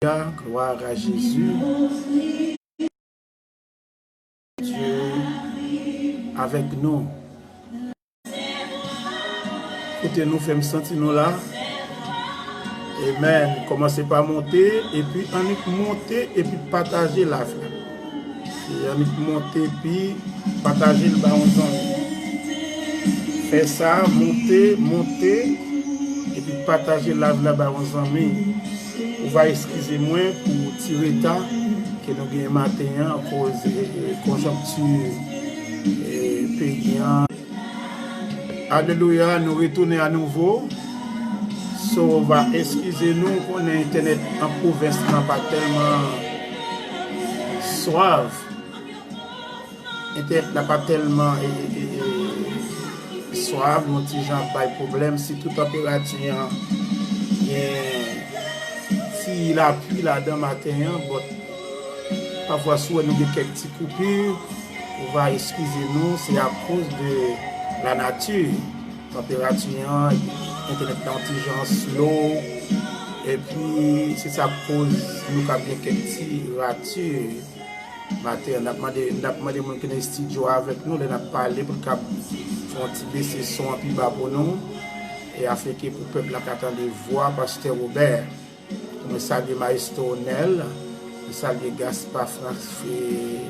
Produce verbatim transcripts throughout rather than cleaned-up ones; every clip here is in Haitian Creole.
Alelouya, gloire à Jésus. Dieu avec nous. Kote nou fè m santi nou la. Amen. Kòmanse pa monte, epi annik monte, epi pataje live la. E annik monte, epi pataje l ba yon zanmi. Fè sa, monte, monte, epi pataje live la ba yon zanmi. Ou va eskize mwen pou ti reta ke nou genyen maten an akoz, e, e, konjonkti, e, peyi an. Alelouya, nou retounen anouvo. So, va eskize nou, konnen entènèt an pwovens lan pa tèlman swav. Entènèt la pa tèlman, e, e, e, e, swav, yon ti jan ap bay pwoblèm, sitou tanperati an gen ti lapli ladan maten an, but pafwa si w wè nou gen kèk ti koupi, ou va eskize nou, se akoz de la nature. Tanperati an, entènèt la yon ti jan slow, epi se sa k koz nou ka gen kèk ti rati. Maten an, n ap mande, n ap mande moun ki nan estidyo a avèk nou, lè n ap pale, pou l kab fè yon ti bese son an pi ba pou nou, e afenke pou pèp la ka tande vwa Pastè Robert. Mwen salye Maestro Nel, mwen salye Gaspa Frans-, Fe-,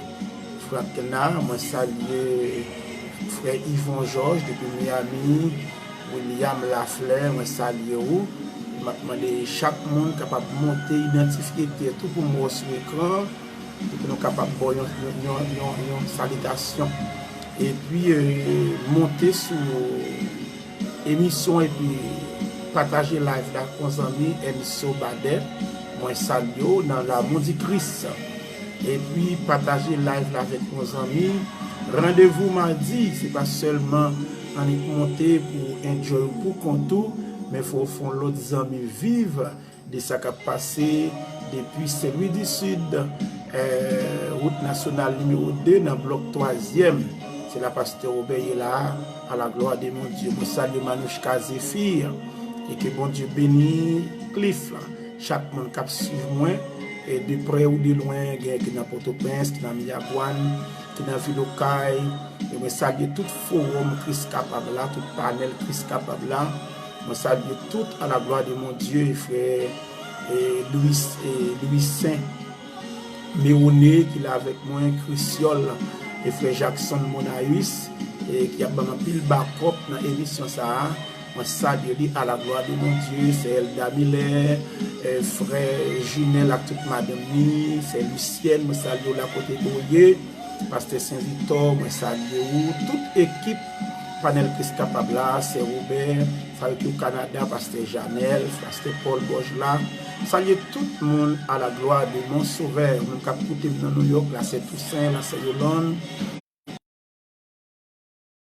Frankna, mwen salye frè Yvon Georges depi Miami, William Lafleur, mwen salye ou. M ap mande chak moun kapab monte, idantifye tèt ou pou m wè w sou ekran, pou nou kapab ba w yon, yon, yon, yon, yon salitasyon. Epi, e, monte sou emisyon epi pataje live la ak yon zanmi, Enso Badet, mwen salye w nan lamou di Kris. Epi pataje live la avèk yon zanmi. Randevou madi, se pa sèlman annik monte pou enjoy ou pou kont ou, men fò w fè yon lòt zanmi viv de sa k ap pase depi Sen Lwi di Sid, eh, wout nasyonal nimewo de nan blòk twazyèm. Se la Pastè Robert ye la, à la gloire de mon Dieu. Mwen salye Manouchka Zéphir, e ke Bondye beni Cliff la. Chak moun k ap swiv mwen, e de prè ou de lwen, gen ki nan Pòtoprens, ki nan Miragwàn, ki nan vil Okay, e mwen salye tout fowòm Kris Kapab la, tout panèl Kris Kapab la. Mwen salye tout à la gloire de mon Dieu, e frè, e Louis, e Louis Saint Méroné ki la avèk mwen, Krisyòl, e frè Jackson Monayus, e ki ap ban m anpil bakòp nan emisyon sa a. Mwen salye li à la gloire de mon Dieu, sè Elda Miller, e frè Junel ak tout madanm ni, sè Lucienne, mwen salye w la kote ke w ye. Pastè Sen Viktò, mwen salye ou, tout ekip panèl Kris Kapab la, sè Robert, sa yo ki o Kanada, pastè Janèl, pastè Paul Bòj la. Salye tout moun à la gloire de mon Sauveur, ou menm k ap koute m nan New York la, sè Toussaint la, sè Yolande,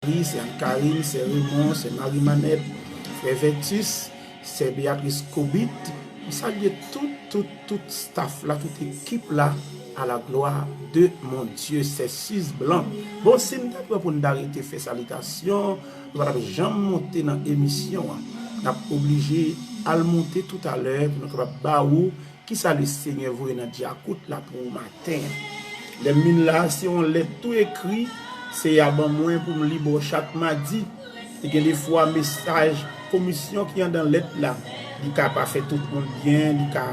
Marie, sè Anne Karine, sè Raymond, sè Marie Manette, frè Vertus, sè Béatrice Cobit. M salye tout, tout, tout staff la, tout ekip la, à la gloire de mon Dieu, sè Sis Blanc. Bon, si n ta pran pou n ta rete fè salitasyon, nou pa t ap janm monte nan emisyon an. N ap oblije al monte toutalè pou nou kapab ba ou kisa Lesenyè voye nan dyakout la pou ou maten an. Lè m vin la, se yon lèt tou ekri, Seyè a ban mwen pou m li ba w chak madi. E gen defwa mesaj komisyon ki anndan lèt la, li ka pa fè tout moun byen, li ka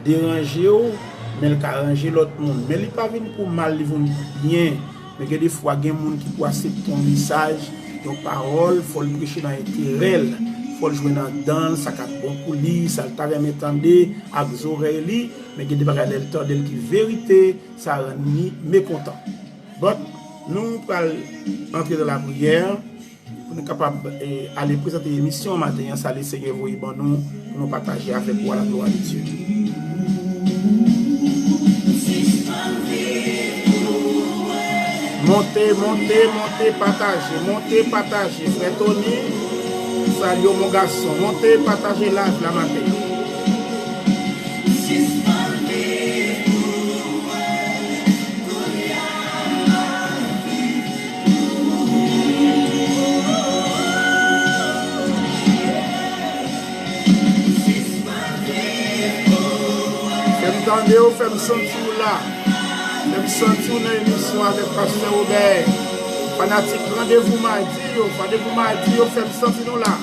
deranje w, men l ka ranje lòt moun. Men li pa vin pou mal, li vin pou byen. Men gen defwa, gen moun ki pou aksepte yon mesaj, yon pawòl, fò l preche nan enterè l, fò l jwenn anndan l, sa k ap bon pou li, sa l ta renmen tande ak zòrèy li, men gen de bagay lè l tande l ki verite, sa rann li mekontan. But, nou pral antre nan lapriyè, pou nou kapab, eh, ale prezante emisyon maten an, sa Lesenyè voye ban nou, pou nou pataje avèk ou à la gloire de Dieu. Monte, monte, monte, pataje, monte, pataje. Frè Tony, salye w, mon gason. Monte, pataje live la maten an. Fè M tande w, fè m santi w la. Fè m santi w nan emisyon avèk Pastè Robert. Fanatik Randevou Madi yo, Randevou Madi yo, fè m santi nou la.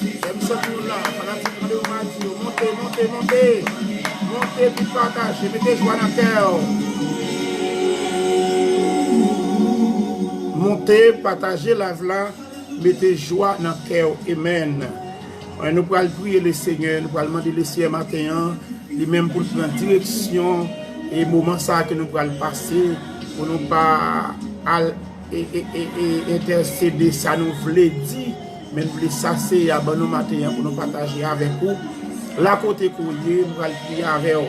Fè m santi nou la. Fanatik Randevou Madi yo, monte, monte, monte. Monte pou pataje, mete jwa nan kè w. Monte, pataje live la, mete jwa nan kè w. Amen. Wi, nou pral priye Lesenyè, nou pral mande Lesenyè maten an, li menm pou l pran direksyon e moman sa a ke nou pral pase, pou nou pa al e, e, e, e entèsede sa nou vle di, men nou vle sa Seyè a ban nou maten an pou nou pataje avèk ou. La kote ke w ye, nou pral priye avè w.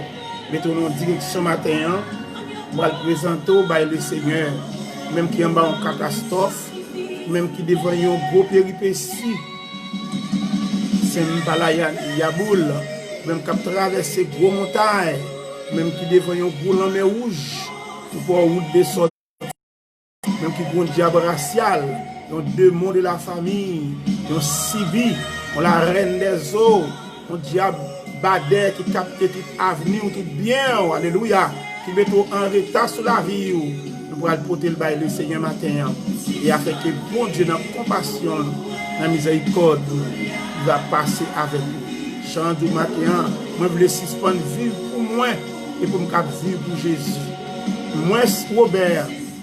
Mete w nan direksyon maten an, nou pral prezante w bay Lesenyè, ou menm ki anba yon katastwòf, ou menm ki devan yon gwo peripesi, Senm Balayan Yaboul, ou menm k ap travèse gwo montay, ou menm ki devan yon gwo lanmè wouj, ou pran wout de sòti, ou menm ki gen yon dyab rasyal, yon demon de la famiy, yon sibi, yon larèn dèzo, yon dyab badè ki kapte tout avni w, tout byen w, alelouya, ki mete w an reta sou lavi w, nou pral pote l bay Lesenyè maten an. E afenke Bondye nan konpasyon l, nan mizèrikòd li, li va pase avèk ou. Jan di w maten an, mwen vle sispann viv pou mwen e pou m kab viv pou Jezi. Mwens Wobè,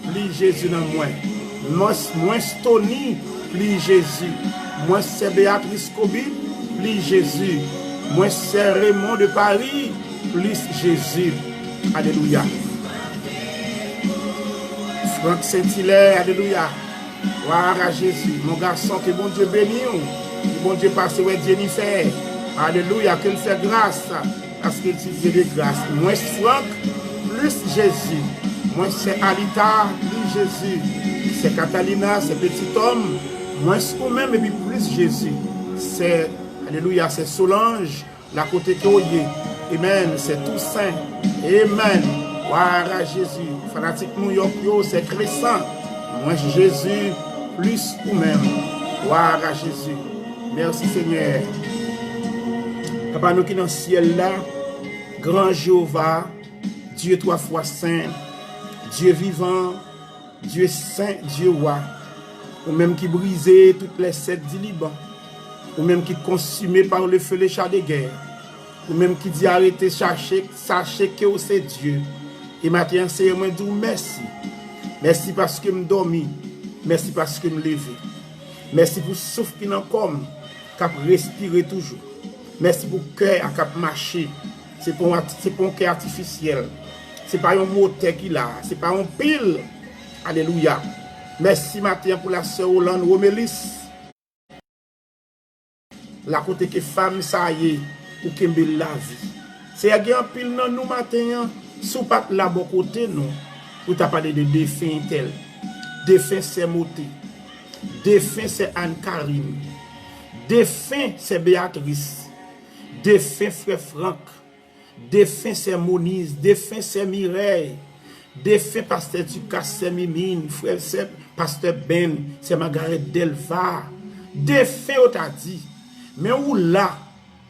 plis Jezi nan mwen. Mwens, mwens Tony, plis Jezi. Mwens sè Beyatris Kobit, plis Jezi. Mwens sè Raymond de Paris, plis Jezi. Alelouya. Frank Sentilè, alelouya. Gloire à Jésus. Mon garçon, ke Bondye beni w. Ke Bondye pase wè Jennifer. Alelouya, ke l fè gras. Paske l se Dye de gras. Mwens Frank, plis Jezi. Mwens sè Alita, plis Jezi. Sè Catalina, sè Petit Homme, mwens ou menm epi plis Jezi. Sè, alelouya, sè Solange, la kote ke w ye. Amen. Sè Toussaint. Amen. Gloire à Jésus. Fanatik New York yo, sè Crescent. Mwens Jezi, plis ou menm. Gloire à Jésus. Mèsi, Senyè. Papa nou ki nan syèl la, gran Jewova, Dye twa fwa sen, Dye vivan, Dye sen, Dye wa, ou menm ki brize tout lè sèt di Liban, ou menm ki konsime pa le feu le cha de gè, ou menm ki di arete chache, sache ke w se Dye. E maten an, Seyè, mwen di w mèsi. Mèsi paske m dòmi. Mèsi paske m leve. Mèsi pou souf ki nan kò m, k ap respire toujou. Mèsi pou kè a k ap mache. Se pa yon ati-, se pa yon kè atifisyèl. Se pa yon motè ki la. Se pa yon pil. Alelouya. Mèsi maten an pou la sè Olan Romelis. La kote ke fanm sa ye, ou kenbe l lavi. Seyè, gen anpil nan nou maten an, si w pa t la bò kote nou, ou ta pale de defen entèl, defen sè Mote, defen sè Ann Karin, defen sè Beyatris, defen frè Frank, defen sè Moniz, defen sè Mirèy, defen pastè Dukas, sè Mimine, frè, sè pastè Ben, sè Magarèt Dèlva, defen yo ta di, men ou la,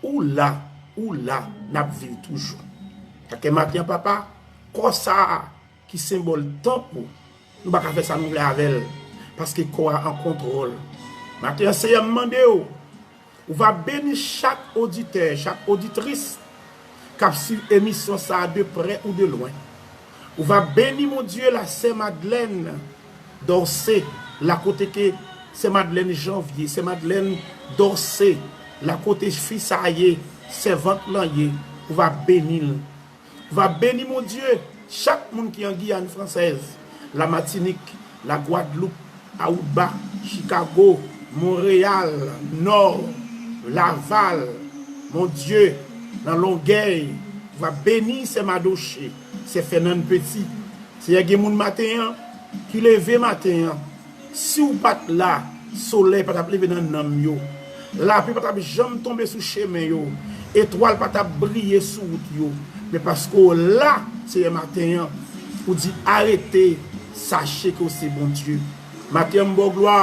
ou la, ou la, n ap viv toujou. Paske maten an, papa, kò sa a ki senbòl tanp ou, nou pa ka fè sa nou vle avè l, paske kò a an kontwòl. Maten an, Seyè, m mande w, ou va beni chak oditè, chak oditris k ap swiv emisyon sa a de prè ou de lwen. Ou va beni, mon Dye, la sè Madlèn Dòse, la kote ke sè Madlèn Janvye, sè Madlèn Dòse, la kote fi sa a ye, sèvant lan ye, ou va beni l. Va beni, mon Dye, chak moun ki an Giyàn Fransèz, la Matinik, la Gwadloup, Aouba, Chikago, Monreyal, Nò, Laval, mon Dye, nan Longèy, va beni sè Madoche, sè Fènann Peti. Seyè, gen moun maten an ki leve maten an, si w pa t la, solèy pa t ap leve nan nanm yo. Lapli pa t ap janm tonbe sou chemen yo. Etwal pa t ap briye sou wout yo. Men paske w la, Seyè, maten an, ou di, arete, sache ke w se Bondye. Maten an, m ba w glwa,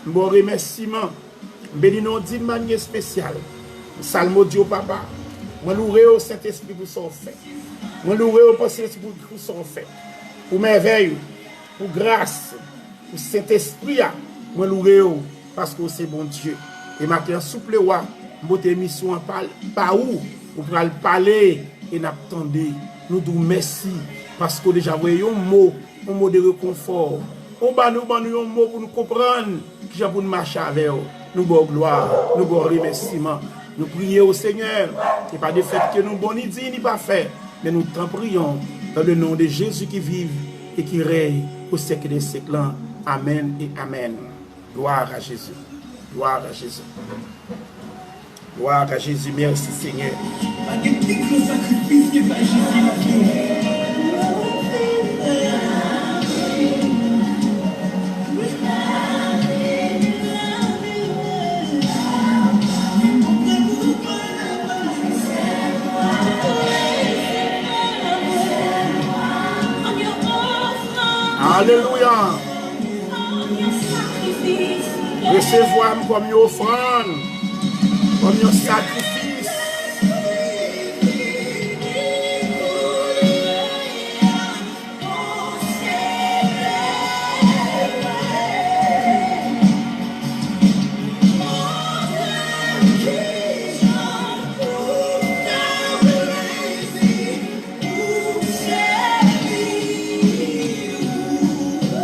m ba w remèsiman. M beni non w d'une manière spéciale. M salmodye w, papa. Mwen loure w, Sentespri, pou sa w fè. Mwen loure w, Sentespri, pou sa w fè. Pou mèvèy ou, pou gras ou, Sentespri a, mwen loure w, paske w se Bondye. E maten an, souple, Wa, m pote emisyon an pa, pa ou, ou pral pale, e n ap tande. Nou di w mèsi, paske w deja voye yon mo, yon mo de rekonfò. Ou ban nou, ban nou yon mo pou nou konprann kijan pou n mache avè w. Nou ba w glwa, nou ba w remèsiman. Nou priye w, Senyè, e pa de fèt ke nou bon, ni diy, ni pafè, men nou t'en prions dans le nom de Jésus qui vit et qui règne au siècle des siècles lan. Amèn e amèn. Gloire à Jésus. Gloire à Jésus. Gloire à Jésus. Mèsi, Senyè. Pa gen pi gran sakrifis ke bay Jezi lavi w. Alelouya. Resevwa m kòm yon ofrann, kòm yon sakrifis.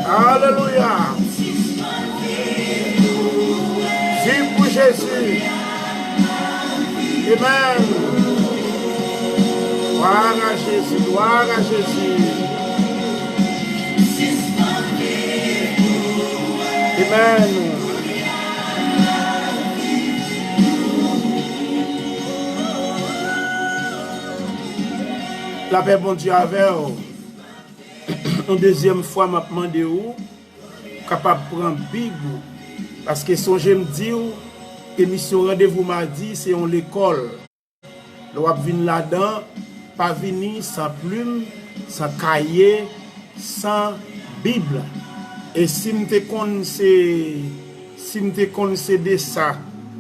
Alelouya. Viv pou Jezi. Amen. Gloire à Jésus, gloire à Jésus. Amen. Lapè Bondye avè w. Yon dezyèm fwa, m ap mande w kapab pran Bib ou. Paske sonje m di w, emisyon Randevou Madi se yon lekòl. Lè w ap vin ladan, pa vini san plim, san kaye, san Bib. E si m te konn se, si m te konn se de sa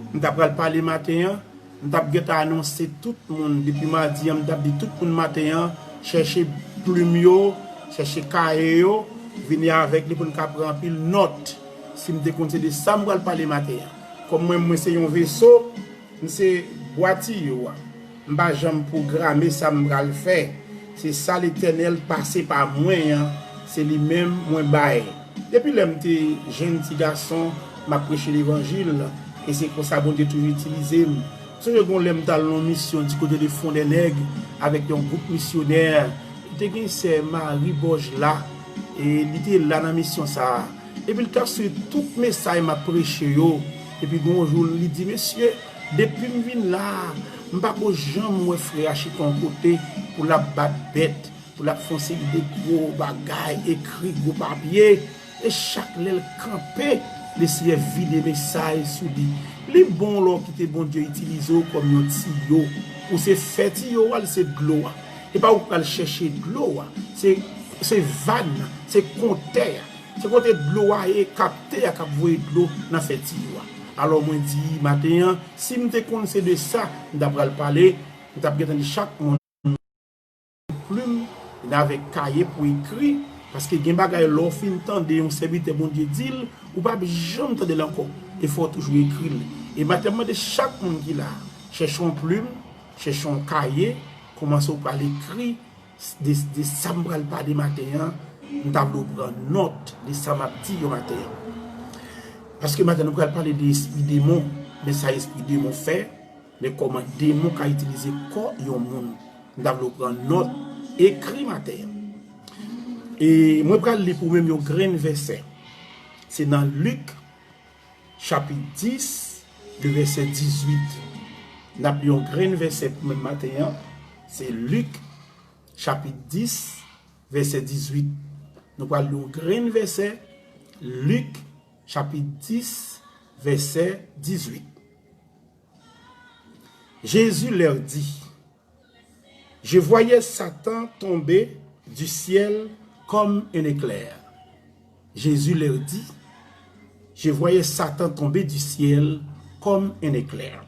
m ta pral pale maten an, m t ap gentan anonse tout moun depi madi an, m t ap di tout moun maten an, chèche plim yo, chèche kaye yo, vini avèk li pou n ka pran anpil nòt. Si m te konn se de sa m pral pale maten an. Kòm mwen, mwen se yon veso, m se bwatiye a. M pa janm pwograme sa m pral fè. Se sa Letènèl pase pa mwen an, se li menm mwen bay. Depi lè m te jenn ti gason, m ap preche levanjil, e se konsa Bondye toujou itilize m. M sonje gon lè m t al nan yon misyon di kote de Fondènèg avèk yon gwoup misyonè. Te gen sè Marie Borges la, e li te la nan misyon sa a. Epi l t ap swiv tout mesaj m ap preche yo. Epi gon jou, li di, "Mesye, depi m vin la a, m pa ko janm wè frè a chita yon kote pou l ap bat bèt, pou l ap fè yon seri de gwo bagay, ekri gwo papye." E chak lè l kanpe, Lesenyè vide mesaj sou li. Li bon lè w kite Bondye itilize w kòm yon tiyo. Ou se fè tiyo a, li se dlo a. E pa ou k pral chèche dlo a. Se, se vàn nan, se kontè a. Se kote dlo a ye, kaptè a k ap voye dlo nan fè tiyo a. Alò mwen di maten an, si m te konn se de sa m ta pral pale, m t ap gentan di chak moun plim, vin avèk kaye pou ekri, paske gen bagay lè w fin tande yon sèvitè Bondye di l, ou p ap janm tande l ankò, e fò w toujou ekri l. E maten an m mande chak moun ki la, chèche yon plim, chèche yon kaye, kòmanse w pral ekri de, de sa m pral pale maten an, m ta vle w pran nòt de sa m ap di yo maten an. Paske maten an, nou pral pale de espri demon, men sa espri demon fè, men kòman demon ka itilize kò yon moun. M ta vle w pran nòt, ekri maten an. E mwen pral li pou menm yon grenn vèsè. Se nan Lik, chapit dis, le vèsè dizuit. N ap li yon grenn vèsè pou menm maten an. Se Lik, chapit dis, vèsè dizuit. Nou pral li yon grenn vèsè, Lik, chapit dis, vèsè dizuit. Jésus leur dit, Je voyais Satan tomber du ciel comme un éclair. Jésus leur dit, Je voyais Satan tomber du ciel comme un éclair.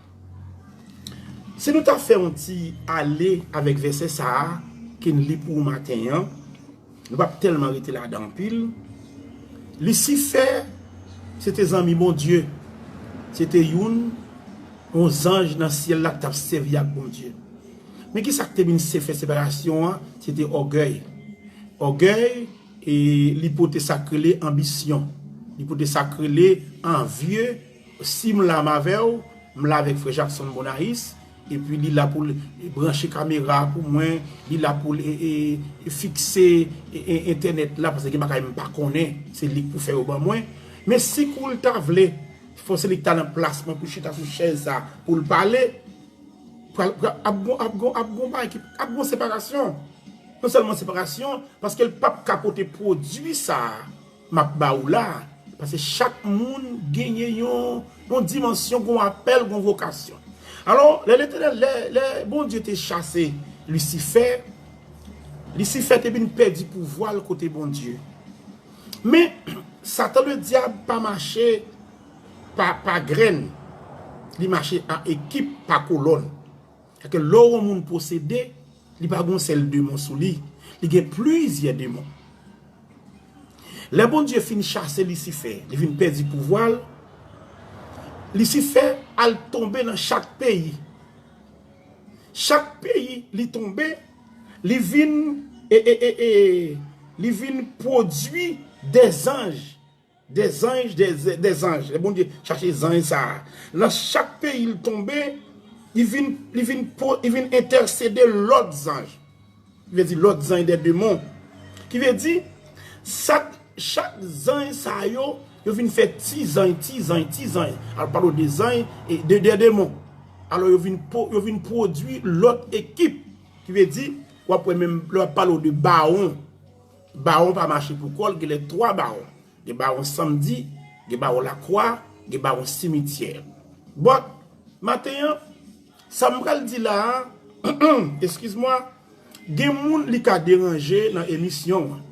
Si nou ta fè yon ti ale avèk vèsè sa a, ke n li pou ou maten an, nou p ap tèlman rete ladan anpil. Lisifè, se te zanmi Bondye. Se te youn, yon zanj nan syèl la k t ap sèvi ak Bondye. Men ki sa k te vin se fè separasyon an? Se te ògèy. Ògèy, e li pote sa k rele anbisyon. Li pote sa k rele anvye. Si m la m avè w, m la avèk frè Jackson Bonayis, epi li la pou l branche kamera pou mwen, li la pou l e, e, e fikse e, e, entènèt la, paske gen bagay m pa konnen, se li k pou fè yo ban mwen. Men si kou l ta vle, fò se li k ta nan plas mwen pou chita sou chèz sa, pou l pale, pral, pral, ap gon, ap gon, ap gon bagay ki, ap gon separasyon. Non sèlman separasyon, paske l p ap ka pote pwodui sa a m ap ba ou la a. Paske chak moun genyen yon, yon dimansyon, gon apèl, gon vokasyon. Alò, lè Letènèl, lè, lè Bondye te chase Lisifè, Lisifè te vin pèdi pouvwa l kote Bondye. Men, Satan Ledyab pa mache pa, pa grenn, li mache an ekip, pa kolòn. Sèke lè yon moun posede, li pa gon sèl demon sou li, li gen plizyè demon. Lè Bondye fin chase Lisifè, li vin pèdi pouvwa l, Lisifè al tonbe nan chak peyi. Chak peyi li tonbe, li vin, e, e, e, e, li vin pwodui dè zanj, dè zanj, dè, dè zanj. Lè Bondye chache zanj sa a. Nan chak peyi l tonbe, li vin, li vin, pwo- li vin entèsede lòt zanj. Ki vle di lòt zanj dè demon. Ki vle di, sa, chak zanj sa yo, yo vin fè ti zanj, ti zanj, ti zanj. Al pale w de zanj, e de, dè demon. Alò, yo vin, pwo- yo vin pwodui lòt ekip. Ki vle di, w ap wè menm lè w ap pale w de bawon. Bawon pa mache pou kò l, genlè twa bawon. Gen bawon Sanmdi, gen bawon Lakwa, gen bawon Simityè. But, maten an, sa m pral di la a, eskiz mwa, gen moun li ka deranje nan emisyon an.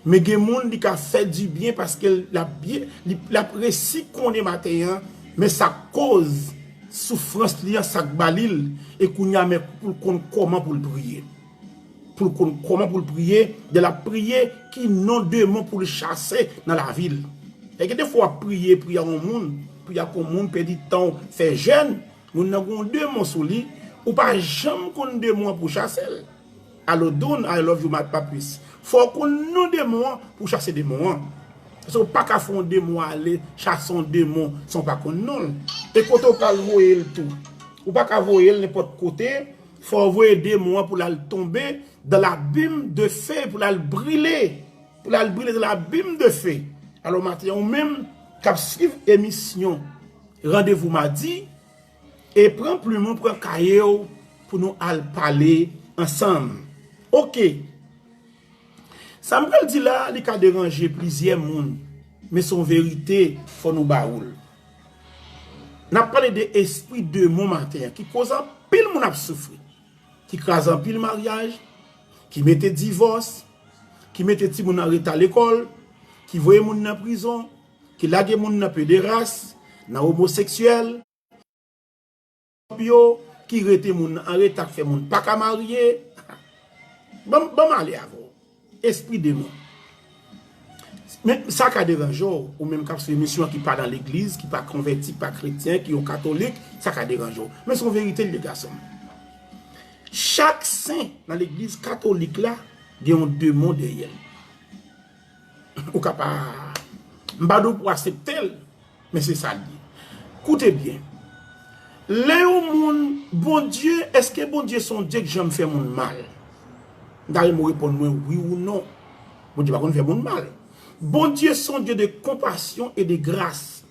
Men gen moun li ka fè dibyen paske l ap byen, li, l ap resi konnen maten an, men sa k koz soufrans li an, sa k ba li l, e kounye a men pou l konn kòman pou l priye. Pou l konn kòman pou l priye, lè l ap priye, ki non demon pou l chase nan lavi l. E gen de fwa w ap priye, priye a yon moun, priye ak yon moun, pèdi tan w, fè jèn, moun nan gen yon demon sou li, ou pa janm konn demon an pou chase l. Alo Dun, I love you, my papis. Fò w konn non demon an pou w chase demon an. Paske w pa ka fè yon demon ale, chase yon demon, san w pa konn non l. E kote w pral voye l tou. Ou pa ka voye l nenpòt kote, fò w voye demon an pou l al tonbe dans l'abîme de feu, pou l al brile. Pou l al brile dans l'abîme de feu. Alò, maten an, ou menm k ap swiv emisyon Randevou Madi, e pran plim ou, pran kaye w pou nou al pale ansanm. Oke. Sa m pral di la, li ka deranje plizyè moun, men se yon verite, fò nou ba ou l. N ap pale de espri demon maten an, ki koz anpil moun ap soufri, ki kraze anpil maryaj, ki mete divòs, ki mete timoun an reta lekòl, ki voye moun nan prizon, ki lage moun nan pederas, nan omoseksyèl, yo, ki rete moun nan an reta, k fè moun pa ka marye. Ban m, ban m ale avè w. Espri demon. Men sa ka deranje w, ou menm k ap swiv emisyon an, ki pa nan legliz, ki pa konvèti, ki pa kretyen, ki yon katolik, sa ka deranje w. Men se yon verite l ye, gason m. Chak sen nan legliz katolik la gen yon demon dèyè l. Ou ka pa, m pa di w pou w aksepte l, men se sa l ye. Koute byen. Lè yon moun, Bondye, èske Bondye se yon Dye k janm fè moun mal? M ta renmen w reponn mwen wi ou non. Bondye pa konn fè moun mal. Bondye se yon Dye de konpasyon e de gras.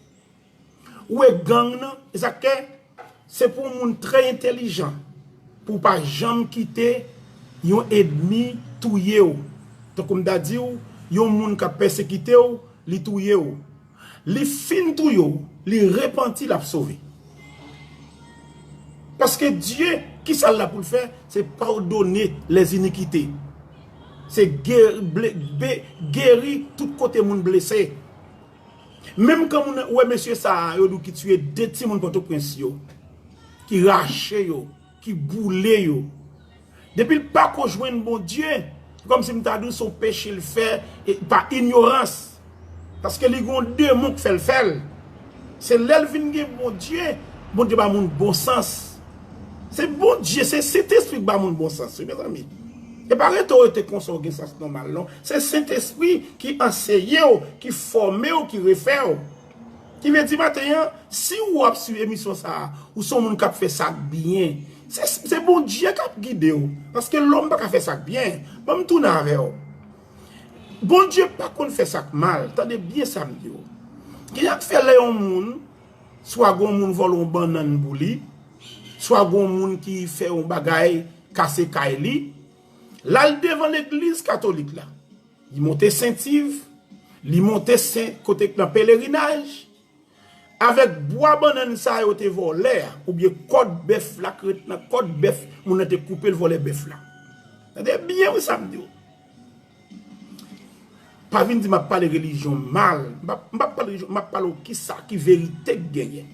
Ou wè gang nan, e sa k fè, se pou yon moun trè entèlijan, pou w pa janm kite yon ènmi touye w. Tankou m ta di w, yon moun k ap pèsekite w, li touye w. Li fin touye w, li repanti, l ap sove. Paske Dye, ki sa l la pou l fè? Se padone lèzinikite. Se ge- ble- be- geri tout kote moun blese. Menm kan moun wè mesye sa a, yo di w ki tiye de timoun Pòtoprens yo. ki rache yo, ki boule yo. Depi l pa ko jwenn Bondye, se kòmsi m ta di w se yon peche l fè e pa inyorans. Paske li gen yon demon k fè l fè l. Se lè l vin gen Bondye, Bondye ba moun bon sans. Se Bondye, se Sentespri k ba moun bon sans, wi, mezanmi. E pa rete w rete konsa w gen sans nòmal, non. Se Sentespri ki anseye w, ki fòme w, ki refè w. Ki vle di maten an, si w ap swiv emisyon sa a, ou se yon moun k ap fè sa k byen, se, se Bondye k ap gide w. Paske lòm pa ka fè sa k byen. Ban m tounen avè w. Bondye pa konn fè sa k mal. Tande byen sa m di w. Gen sa k fè lè yon moun, swa gen yon moun vòlè yon bannann pou li, swa gen yon moun ki fè yon bagay, kase kay li, l al devan legliz katolik la. Li monte Sentiv, li monte Sen, kote k nan pelerinaj, avèk bwa bannann sa yo te vòlè a, oubyen kòd bèf la k ret nan kòd bèf, moun nan te koupe l vòlè bèf la. Tande byen wi sa m di w. Pa vin di m ap pale relijyon mal. M p ap, m p ap pale relijyon, m ap pale w kisa ki verite k genyen.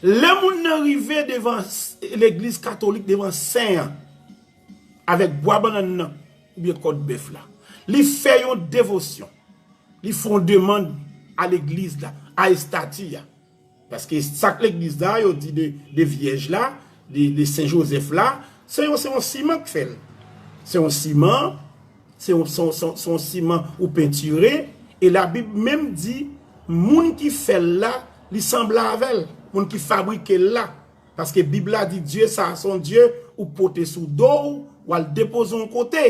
Lè moun nan rive devan s-, legliz katolik, devan sen an, avèk bwa bannann nan, oubyen kòd bèf la, li fè yon devosyon. Li fè yon demann a legliz la, a estati a. Paske sa k legliz la, yo di de, de vyèj la, de, de Sen Jozèf la, se yon, se yon siman k fè l. Se yon siman, se yon, se yon, se yon, se yon siman ou pentire, e Labib menm di, moun ki fè l la, li sanble avè l, moun ki fabrike l la. Paske Bib la di, Dye sa a se yon Dye ou pote sou do w, w al depoze yon kote.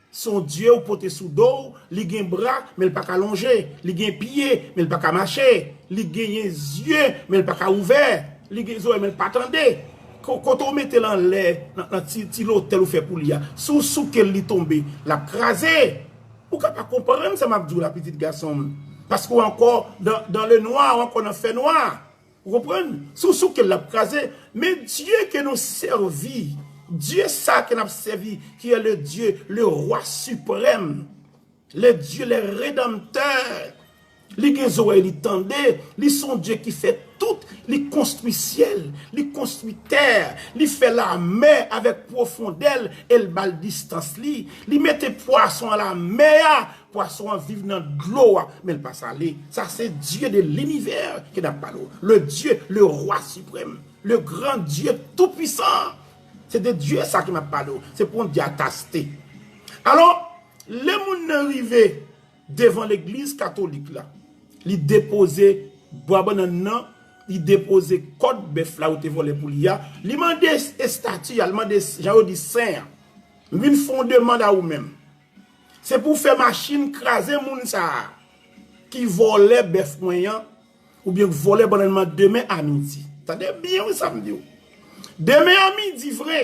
Se yon Dye ou pote sou do w, li gen bra, men l pa ka lonje, li gen pye, men l pa ka mache, li genyen zye, men l pa ka ouvè, li gen zòrèy, men l pa tande. Ko-, kote w mete l anlè, nan, nan ti, ti lotèl ou fè pou li a, si w souke l, li tonbe, l ap kraze. Ou ka pa konprann sa m ap di w la, pitit gason m, paske w ankò dans, dans le noir, w ankò nan fènwa. Ou konprann? Si w souke l, l ap kraze. Men Dye ke nou sèvi, Dye sa ke n ap sèvi, qui est le Dieu, le Roi suprême, le Dieu, le Rédempteur. Li gen zòrèy, li tande, li se yon Dye ki fè tout, li konstwi syèl, li konstwi tè, li fè lamè avèk pwofondè l, e l ba l distans li, li mete pwason an lamè a, pwason an viv nan dlo a, men l pa sale. Sa se Dye de linivè ke n ap pale w. Le Dieu, le Roi suprême, le grand Dieu tout puissant. Se de Dye sa ke m ap pale w. Se pou yon Dye ataste. Alò, lè moun nan rive devan legliz katolik la, li depoze bwa bannann nan, li depoze kòd bèf la yo te vòlè pou li a, li mande estati a, li mande, jan yo di, sen an, m vin fè yon demann a ou menm. Se pou w fè machin kraze moun sa a ki vòlè bèf mwen an, oubyen k vòlè bannann mwen an demen a midi. Tande byen wi sa m di w. Demen a midi vre,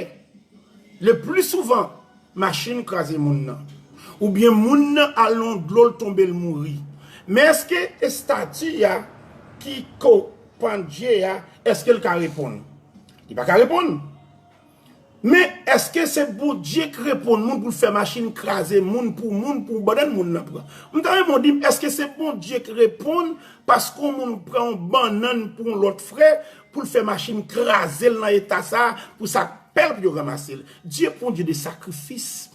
le pli souvan, machin kraze moun nan. Oubyen moun nan al nan dlo, l tonbe, l mouri. Men èske estati a ki ko pandye a, èske l ka reponn? Li pa ka reponn. Men èske se Bondye k reponn moun pou l fè machin kraze moun pou moun, pou bannann moun nan pran? M ta renmen w di m, èske se Bondye k reponn paske yon moun pran yon bannann pou yon lòt frè, pou l fè machin kraze l nan eta sa a, pou sa k pè l pou yo ranmase l? Dye Bondye de sakrifis.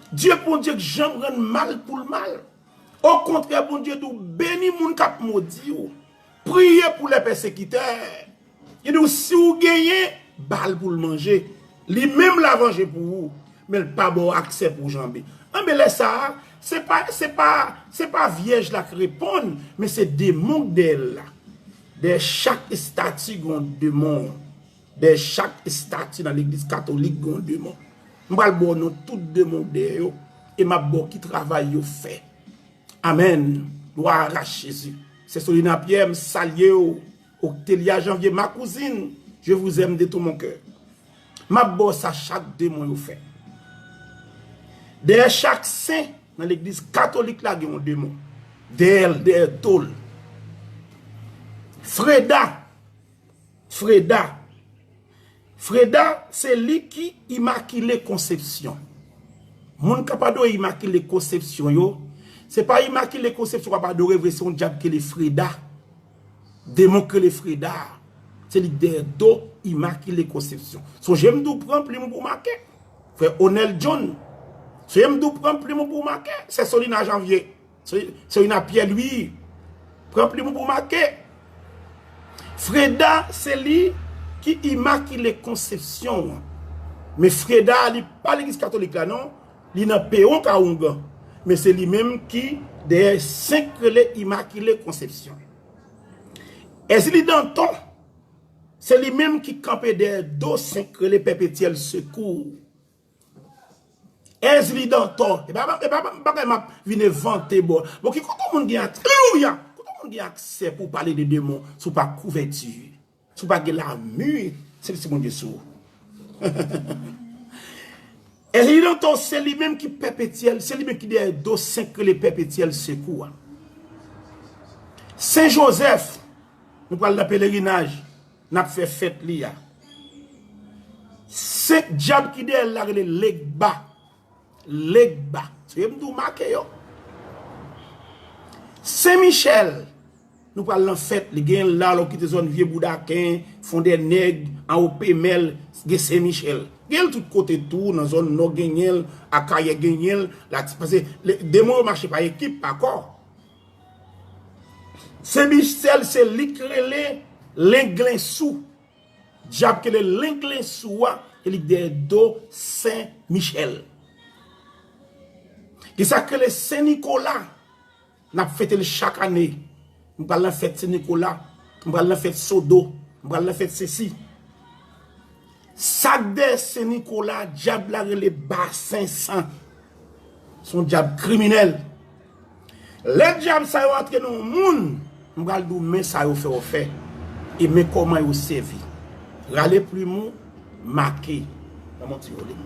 Dye Bondye k janm rann mal pou l mal. Okontrè, Bondye di w beni moun k ap modi w. Priye pou les persécuteurs. Li di w si w genyen, ba l pou l manje. Li menm l a vanje pou ou, men l pa ba w aksè pou w janbe. Anben lè sa a, se pa, se pa, se pa vyèj la k reponn, men se demon k dèyè l la. Dèyè chak estati gen yon demon. Dèyè chak estati nan legliz katolik gen yon demon. M pral ba w non tout demon k dèyè yo, e m ap ba w ki travay yo fè. Amèn. Glwa a Jezi. Sè Solina Pyè, m salye w. Octelia Janvier, ma cousine, je vous aime de tout mon cœur. M ap ba w sa chak demon yo fè. Dèyè chak sen nan legliz katolik la gen yon demon. Dèyè l, dèyè do l. Freda, Freda. Freda, se li ki Imakile Konsepsyon. Moun k ap adore Imakile Konsepsyon yo, se pa Imakile Konsepsyon k ap adore vre, se yon dyab ki rele Freda. Demon ki rele Freda. Se li k dèyè do Imakile Konsepsyon. Sonje m di w pran plim ou pou w make. Frè Onel John. Sonje m di w pran plim ou pou w make. Sè Solina Janvier. Solina Pierre Louis. Pran plim ou pou w make. Freda, se li ki Imakile Konsepsyon an. Men Freda, li pa legliz katolik la, non. Li nan Pewon Kawongan. Men se li menm ki dèyè sen k rele Imakile Konsepsyon. Èzili Danton, se li menm ki kanpe dèyè do sen k rele Pèpetyèl Sekou. Èzili Danton, e pa, e pa bagay m ap vin envante, bon. Bon, ki kote moun gen aksè? Alelouya! Kote moun gen aksè pou pale de demon si w pa kouvèti? Si w pa gen lami, se li se Bondye sou ou. Èzili Danton, se li menm ki Pèpetyèl, se li menm ki dèyè do sen k rele Pèpetyèl Sekou a. Sen Jozèf, nou pral nan pelerinaj, n ap fè fèt li a. Senk dyab ki dèyè l la rele Legba. Legba. Se m di w make yo. Sen Michèl, nou pral nan fèt, li genyen l la, lè w kite zòn Vye Boudaken, Fondènèg, anwo Pemèl, gen Sen Michèl. Gen l tout kote tou, nan zòn Nò genyen l, Akayè genyen l, la, paske le, demon yo mache pa ekip, pa kò. Sen Michèl, se li k rele Lenglensou. Dyab ki rele Lenglensou a, e li k dèyè do Sen Michèl. Gen sa k rele Sen Nikola, n ap fete l chak ane. M pral nan fèt Sen Nikola, m pral nan fèt Sodo, m pral nan fèt sesi. Sa k dèyè Sen Nikola, dyab la rele Basen San. Se yon dyab kriminèl. Lè dyab sa yo antre nan yon moun, m pral di w men sa yo fè w fè, e men kòman yo sèvi. Rale plim ou, make. Ban m yon ti vole.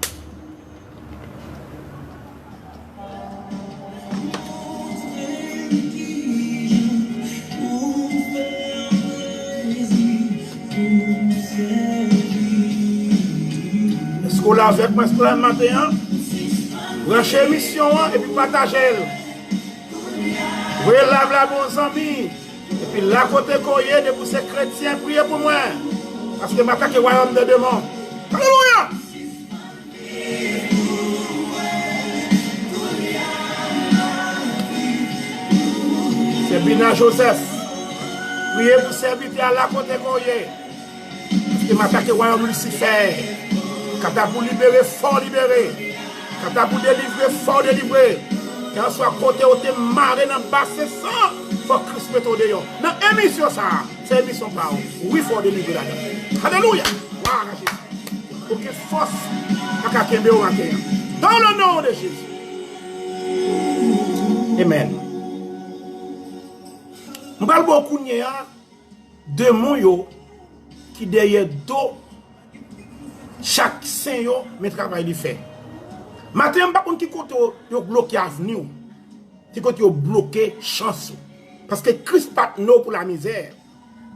Èske w la avèk mwen, èske w la maten an? Branche emisyon an epi pataje l. Voye live la ba yon zanmi. Epi la kote ke w ye, depi w se kretyen, priye pou mwen. Paske m atake wayòm de demon. Alelouya! Sèbina Joseph, priye pou sèvitè a la kote ke w ye. Paske m atake wayòm Lisifè. Kanta pou libere, fò w libere. Kanta pou delivre, fò w delivre. Kèlkanswa kote w te mare nan basen san, fò Kris mete w deyò. Nan emisyon sa a, se emisyon pa w. Wi, fò w delivre ladan. Alelouya! Glwa a Jezi. Okenn fòs pa ka kenbe w maten an. Dans le nom de Jésus. Amen. M pral ba w kounye a demon yo ki dèyè do chak sen yo, men travay li fè. Maten an, m pa konn ki kote yo, yo bloke avni w, ki kote yo bloke chans ou. Paske Kris pa t ne w pou lamizè.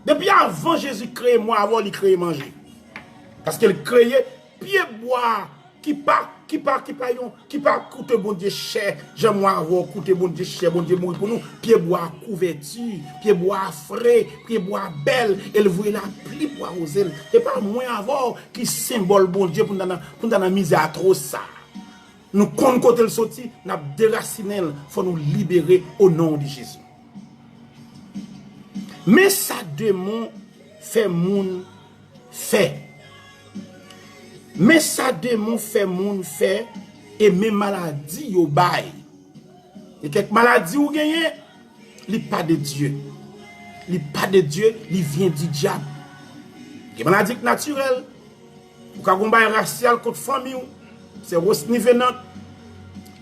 Depi avan Jezi kreye mwen avè w, li kreye manje. Paske l kreye pyebwa ki pa, ki pa, ki pa yon, ki pa koute Bondye chè, jan mwen avè w koute Bondye chè, Bondye mouri pou nou. Pyebwa kouvèti, pyebwa fre, pyebwa bèl, e l voye lapli pou awoze l. Se pa mwen avè w ki senbòl Bondye pou n ta nan, pou n ta nan mizè atwòs sa a. Nou konn kote l soti, n ap derasinen l, fò nou libere o non de Jezi. Men sa demon fè moun fè. Men sa demon fè moun fè, e men maladi yo bay. E kèk maladi ou genyen, li pa de Dye. Li pa de Dye, li vyen di dyab. Gen maladi k natirèl. Ou ka gon bagay rasyal kont fanmi w. Se Rosny Venant.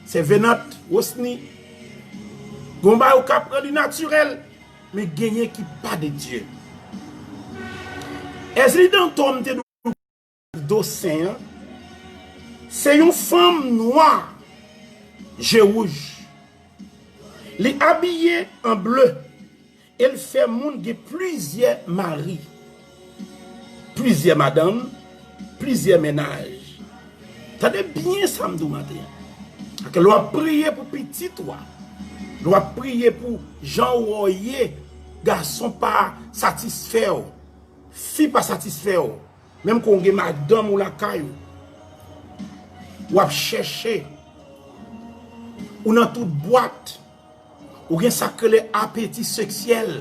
Se Venant Rosny. Gon bagay ou ka pran li natirèl. Men genyen ki pa de Dye. Èzli Danton m te di w do sen an. Se yon fanm nwa, je wouj. Li abiye an ble. E l fè moun gen plizyè mari, plizyè madanm, plizyè mennaj. Tande byen sa m di w maten an. Paske lè w ap priye pou pitit ou a, lè w ap priye pou jan w ye, gason pa satisfè w. Fi pa satisfè w. Menm kon w gen madanm ou lakay ou, w ap chèche, ou nan tout bwat, ou gen sa k rele apeti seksyèl,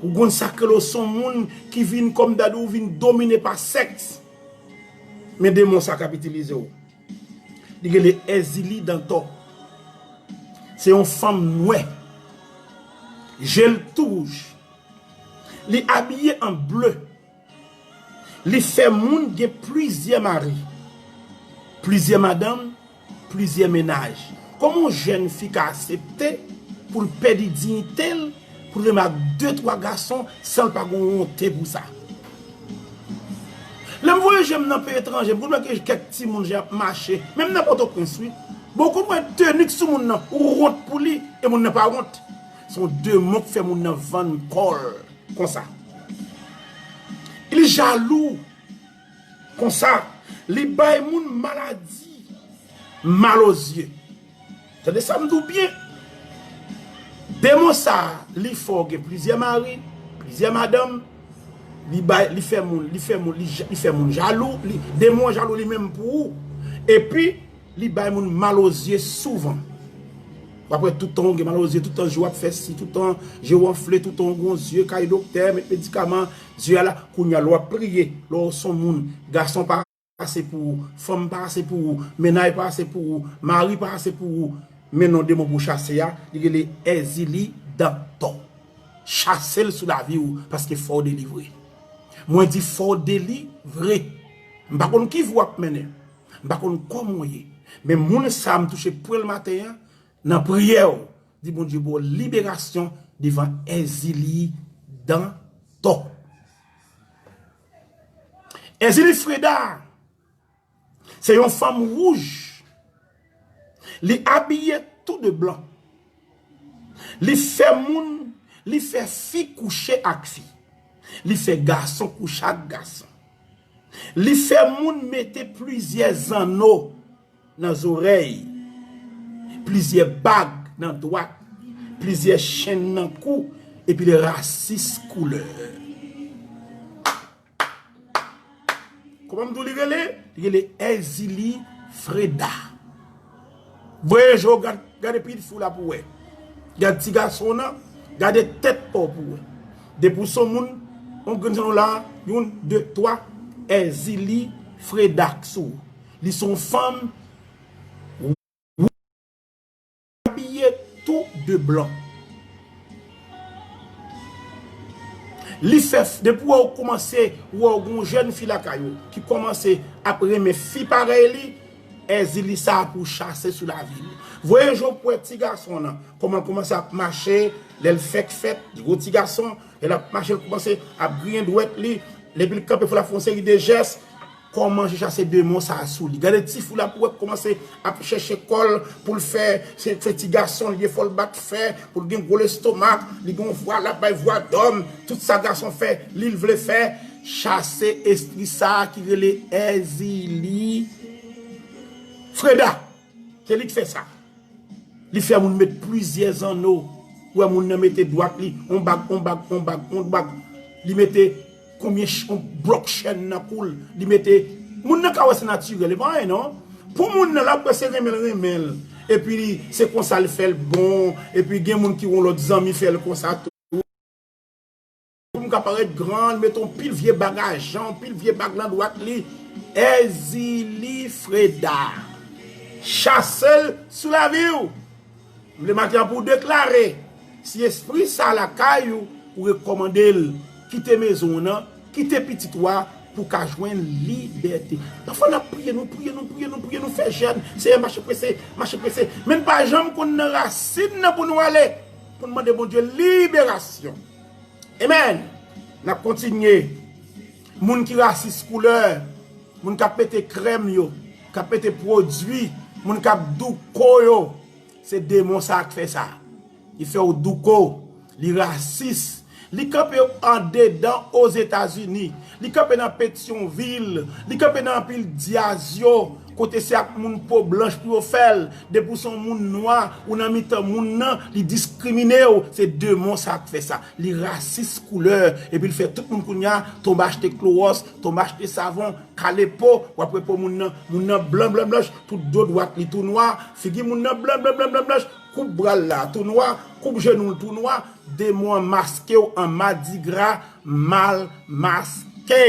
ou gon sa k rele w se yon moun ki vin kòm dadi w vin domine pa sèks. Men demon sa k ap itilize w. Li rele Èzili Dantò. Se yon fanm nwè. Je l tou wouj. Li abiye an ble. Li fè moun gen plizyè mari, plizyè madanm, plizyè mennaj. Kòman yon jèn fi ka aksepte pou l pèdi diyite l, pou l renmen ak de, twa gason san l pa gen wonte pou sa? Lè m voye je m nan peyi etranje, m konn wè gen kèk timoun jan ap mache, menm nan Pòtoprens, wi. Bon, w konn wè teni k sou moun nan, ou wont pou li, e moun nan pa wont. Se yon demon k fè moun nan vann kò l konsa. Li jalou konsa. Li bay moun maladi, mal aux yeux. Tande sa m di w byen. Demon sa, li fè w gen plizyè mari, plizyè madanm. Li bay, li fè moun, li fè moun, li, ja- li fè moun jalou. Li, demon an jalou li menm pou ou. Epi, li bay moun mal aux yeux souvan. W ap wè tout tan w gen mal aux yeux, tout tan je w ap fè si, tout tan je w anfle, tout tan w gon zye, k al doktè, met medikaman, zye a la, kounye a lè w ap priye, lè w se yon moun, gason pa ase pou ou, fanm pa ase pou ou, mennaj pa ase pou ou, mari pa ase pou ou, men non demon pou w chase a, li rele Èzili Dantò. Chase l sou lavi w, paske fò w delivre. Mwen di fò w delivre. M pa konn ki vi w ap mennen. M pa konn kòman w ye. Men moun sa a m touche pwen l maten an, nan priyè w, di Bondye ba w liberasyon devan Èzili Dantò. Èzili Freda, se yon fanm wouj. Li abiye tou de blan. Li fè moun, li fè fi kouche ak fi. Li fè gason kouche ak gason. Li fè moun mete plizyè zanno nan zorèy, plizyè bag nan dwat, plizyè chenn nan kou, epi li rasis koulè. Kòman m di w li rele? Li rele Èzili Freda. Voye je w gad, gade pil fi w la pou w wè. Gad ti gason w nan, gade tèt pa w pou w wè. Depi w se yon moun, yon grenn zanno la, youn, de, twa, Èzili Freda k sou ou. Li se yon fanm abiye tou de blan. Li fè, depi w wè w kòmanse, w wè w gon jèn fi lakay ou ki kòmanse ap renmen fi parèy li, Èzili sa a pou chase sou lavi l. Voye je w pou wè ti gason nan, kòman l kòmanse ap mache, lè l fèk fèt, li gwo ti gason, lè l ap mache, l kòmanse ap griyen dwèt li, epi l kanpe fò l ap fè yon seri de jès, kòman je chase demon sa a sou li. Gade ti fi w la pou wè kòmanse ap chèche kò l pou l fè, se, se ti gason li ye, fò l bat fè, pou l gen gwo lestomak, li gen yon vwa, l ap bay vwa dòm, tout sa gason fè, li l vle fè, chase espri sa a ki rele Èzili Freda. Se li k fè sa. Li fè moun met plizyè zanno. Ou wè moun nan mete dwat li, on bag, on bag, on bag, on bag. Li mete konbyen ch-, on blòk chèn nan kou l. Li mete, moun nan ka wè se natirèl, e pa anyen non. Pou moun nan, l ap wè se renmen l renmen l. Epi li, se konsa l fè l bon. Epi gen moun ki yon lòt zanmi fè l konsa tou. Pou m ka parèt gran, li mete yon pil vye bag ajan, yon pil vye bag nan dwat li. Èzili Freda. Chase l sou lavi w. M vle maten an pou w deklare, si espri sa a lakay ou, ou rekòmande l kite mezon w nan, kite pitit ou a, pou w ka jwenn libète. Pafwa n ap priye, nou priye, nou priye, nou priye, nou fè jèn. Seyè, mache prese, mache prese. Men n pa janm konn nan rasin nan pou nou ale, pou n mande Bondye liberasyon. Amen. N ap kontinye. Moun ki rasis koulè, moun k ap mete krèm yo, k ap mete pwodui, moun k ap douko yo, se demon sa a k fè sa. Li fè w douko, li rasis. Li kanpe andedan Ozetazini. Li kanpe nan Petyonvil. Li kanpe nan anpil dyaz yo. kote se ak moun po blanch pou yo fè l. Depi w se yon moun nwa, ou nan mitan moun nan, li diskrimine w. Se demon sa k fè sa. Li rasis koulè, epi l fè tout moun kounye a tonbe achte klowòs, tonbe achte savon, kale po, w ap wè po moun nan, moun nan blan, blan, blanch, tout do dwat li tou nwa, figi moun nan blan, blan, blan, blan, blanch, koup bra l la tou nwa, koup jenou l tou nwa, demon an maske w an madigra mal maske.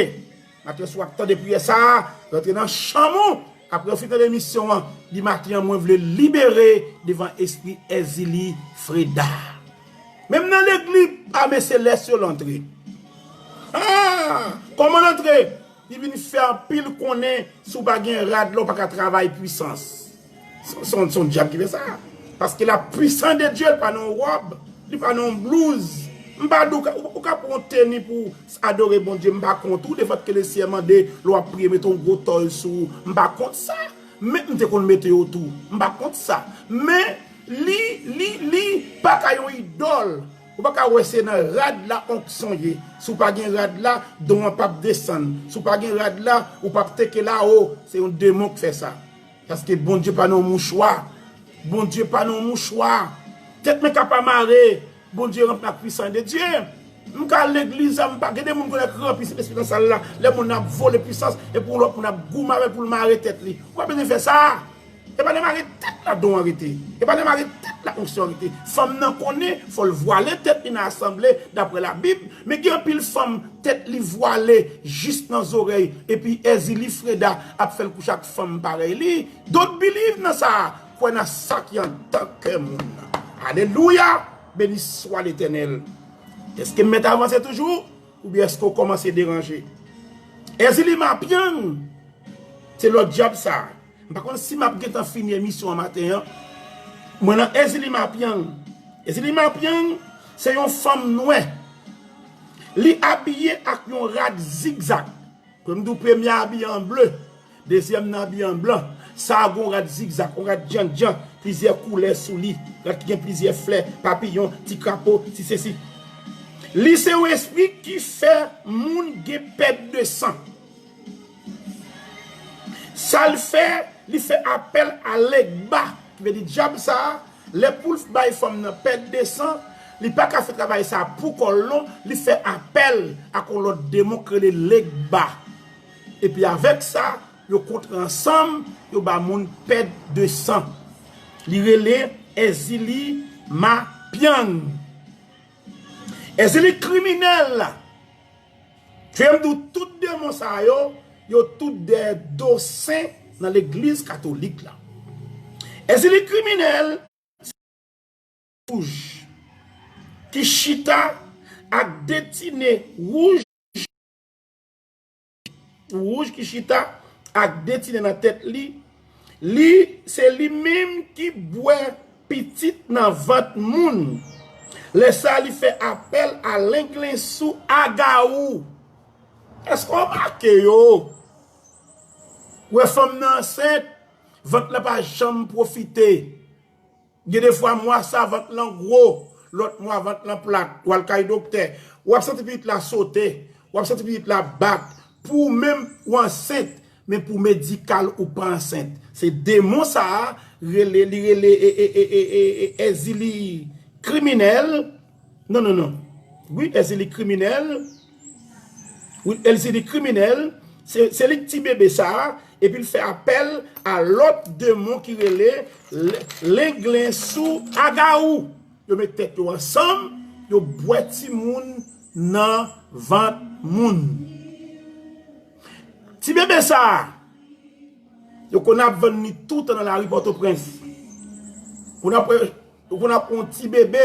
Maten swa w ap tande priyè sa a, rantre nan chanm ou. Apre w fin tande emisyon an, di maten an, mwen vle libere devan espri Èzili Freda. Menm nan legliz, ame selès yo l antre. Ah! Kòman l antre? Li vin fè anpil konnen si w pa gen rad la, w pa ka travay pwisans. Se, se, se yon dyab ki fè sa. Paske la puissance de Dieu, li pa nan yon wòb, li pa nan yon blouz. M pa di w ka, ou, ou ka pran yon teni pou w adore Bondye, m pa kont ou, defòt ke Lesyè mande lè w ap priye, mete yon gwo tòy sou ou, m pa kont sa. Men m te konn mete yo tou, m pa kont sa. Men li, li, li pa ka yon idòl. Ou pa ka wè se nan rad la onksyon ye. Si w pa gen rad la, don an p ap desann. Si w pa gen rad la, ou p ap teke lawo. Se yon demon k fè sa. Paske Bondye pa nan yon mouchwa. Bondye pa nan yon mouchwa. Tèt mwen ka pa mare. Bondye ranpli ak pwisan de Dye. M ka al legliz la, m pa gen de moun konnen k ranpli Sentespri nan sal la. Lè moun nan ap vole pwisans, epi yon lòt moun ap goumen avè l pou l mare tèt li. Ou pa bezwen fè sa. E pa nan mare tèt la don an rete. E pa nan mare tèt la onksyon an rete. Fanm nan konnen, fò l vwale tèt li nan asanble, daprè Labib. Men gen anpil fanm, tèt li vwale jis nan zòrèy. Epi Èzili Freda ap fè l kouche ak fanm parèy li. Don't believe nan sa. Kwè nan sa ki andan kè moun nan. Alelouya! Beni swa Letènèl. Èske m mèt avanse toujou? Oubyen èske w kòmanse deranje? Èzili Mapyang, se lòt dyab sa. M pa konn si m ap gentan fini emisyon an maten an. Mwen nan Èzili Mapyang. Èzili Mapyang, se yon fanm nwè. Li abiye ak yon rad zigzag. Kòm m di w, premye a abiye an ble, dezyèm nan abiye an blan. Sa a gen yon rad zigzag, yon rad djandjan, plizyè koulè sou li, rad ki gen plizyè flè, papiyon, ti krapo, ti sesi. Li se yon espri ki fè moun gen pèt de san. Sa l fè, li fè apèl a Legba, ki vle di dyab sa a, lè pou l bay fanm nan pèt de san, li pa ka fè travay sa a pou kò l non, li fè apèl ak yon lòt demon k rele Legba. Epi avèk sa, yo kontre ansanm, yo ba moun pèt de san. Li rele Èzili Mapyang. Èzili kriminèl la. Fè m di w tout demon sa yo, yo tout dèyè do sen nan legliz katolik la. Èzili kriminèl wouj ki chita ak de ti ne wouj, wouj ki chita ak de ti ne nan tèt li. Li, se li menm ki bwè pitit nan vant moun. Lè sa a, li fè apèl a Lenglensou Agawou. Èske w remake yo? Ou wè fanm nan ansent, vant lan pa janm pwofite. Gen de fwa mwa sa vant lan gwo, lòt mwa vant lan plat. W al kay doktè, w ap santi pitit la sote, w ap santi pitit la bat. Pou ou menm, ou ansent, men pou medikal, ou pa ansent. Se demon sa a rele, li rele e, e, e, e, e, e, Èzili kriminèl. Non, non, non. Wi, Èzili kriminèl. Wi, Èzili kriminèl. Se, se li k ti bebe sa a, epi l fè apèl a lòt demon ki rele Le-, Lenglensou Agawou. Yo met tèt yo ansanm, yo bwè timoun nan vant moun. Ti bebe sa a, yo konn ap vann li toutan nan lari Pòtoprens. Konn ap, yo konn ap yon ti bebe,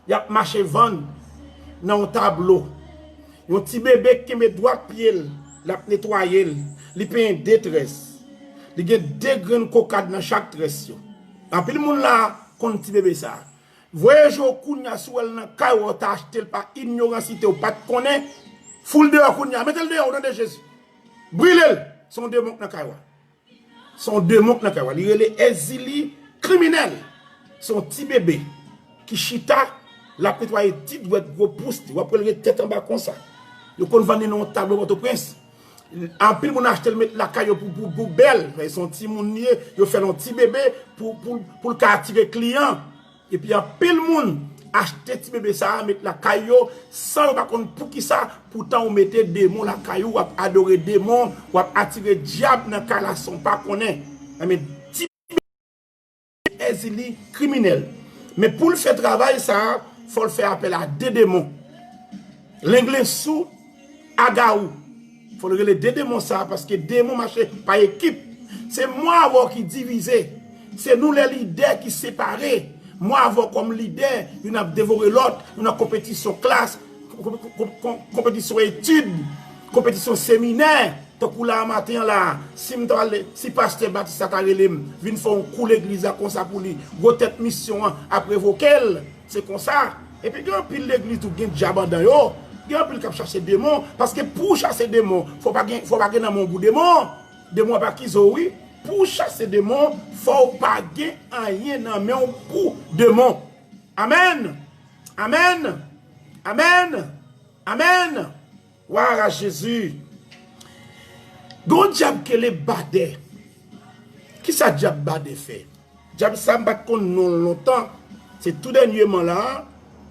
y ap mache vann nan yon tablo. Yon ti bebe k kenbe dwat pye l, l ap netwaye l. Li penyen de très. Li gen de grenn kokad nan chak très yo. Anpil moun la konn ti bebe sa. Voye je w kounye a, si w wè l nan kay w, w ta achte l pa inyoransite, w pa t konnen. Fout l deyò kounye a, mete l deyò, o non de Jezi. Brile l, se yon demon k nan kay w. Se yon demon k nan kay w. Li rele Èzili kriminèl. Se yon ti bebe ki chita, l ap netwaye ti dwèt gwo pous li. W ap wè l ret tèt anba konsa. Yo konn vann li nan yon tablo Pòtoprens. Anpil moun achte l met lakay yo pou, pou, pou bèl. Se yon timoun li ye, yo fè l yon ti bebe pou, pou, pou l ka atire kliyan. Epi anpil moun achte ti bebe sa a, met lakay yo, san yo pa konn poukisa, poutan ou mete demon lakay ou, w ap adore demon, w ap atire dyab nan kay la san w pa konnen. Enben, ti Èzili kriminèl. Men pou l fè travay sa a, fò l fè apèl a de demon. Lenglensou, Agawou. Fò l rele de demon sa a, paske demon mache pa ekip. Se mwen avè w ki divize. Se nou lè lidè ki separe. Mwen avè w kòm lidè, youn ap devore lòt, youn nan konpetisyon klas, konpetisyon etid, konpetisyon seminè. Tankou la maten an la, si m ta pral, si pastè Batis la ta rele m, vin fè yon kou legliz la konsa pou li, gwo tèt misyon an ap revoke l, se konsa. Epi gen anpil legliz tou, gen dyab andan yo, gen anpil k ap chache demon, paske pou w chase demon, fò w pa gen, fò w pa gen nan men w gou demon. Demon ap akize w, wi. Pou w chase demon, fò w pa gen anyen nan men w pou demon. Amèn! Amèn! Amèn! Amèn! Wa Jezi! Gon dyab kele Badè. Kisa dyab Badè fè? Dyab sa m pa t konn non l lontan. Se tou dènyèman la,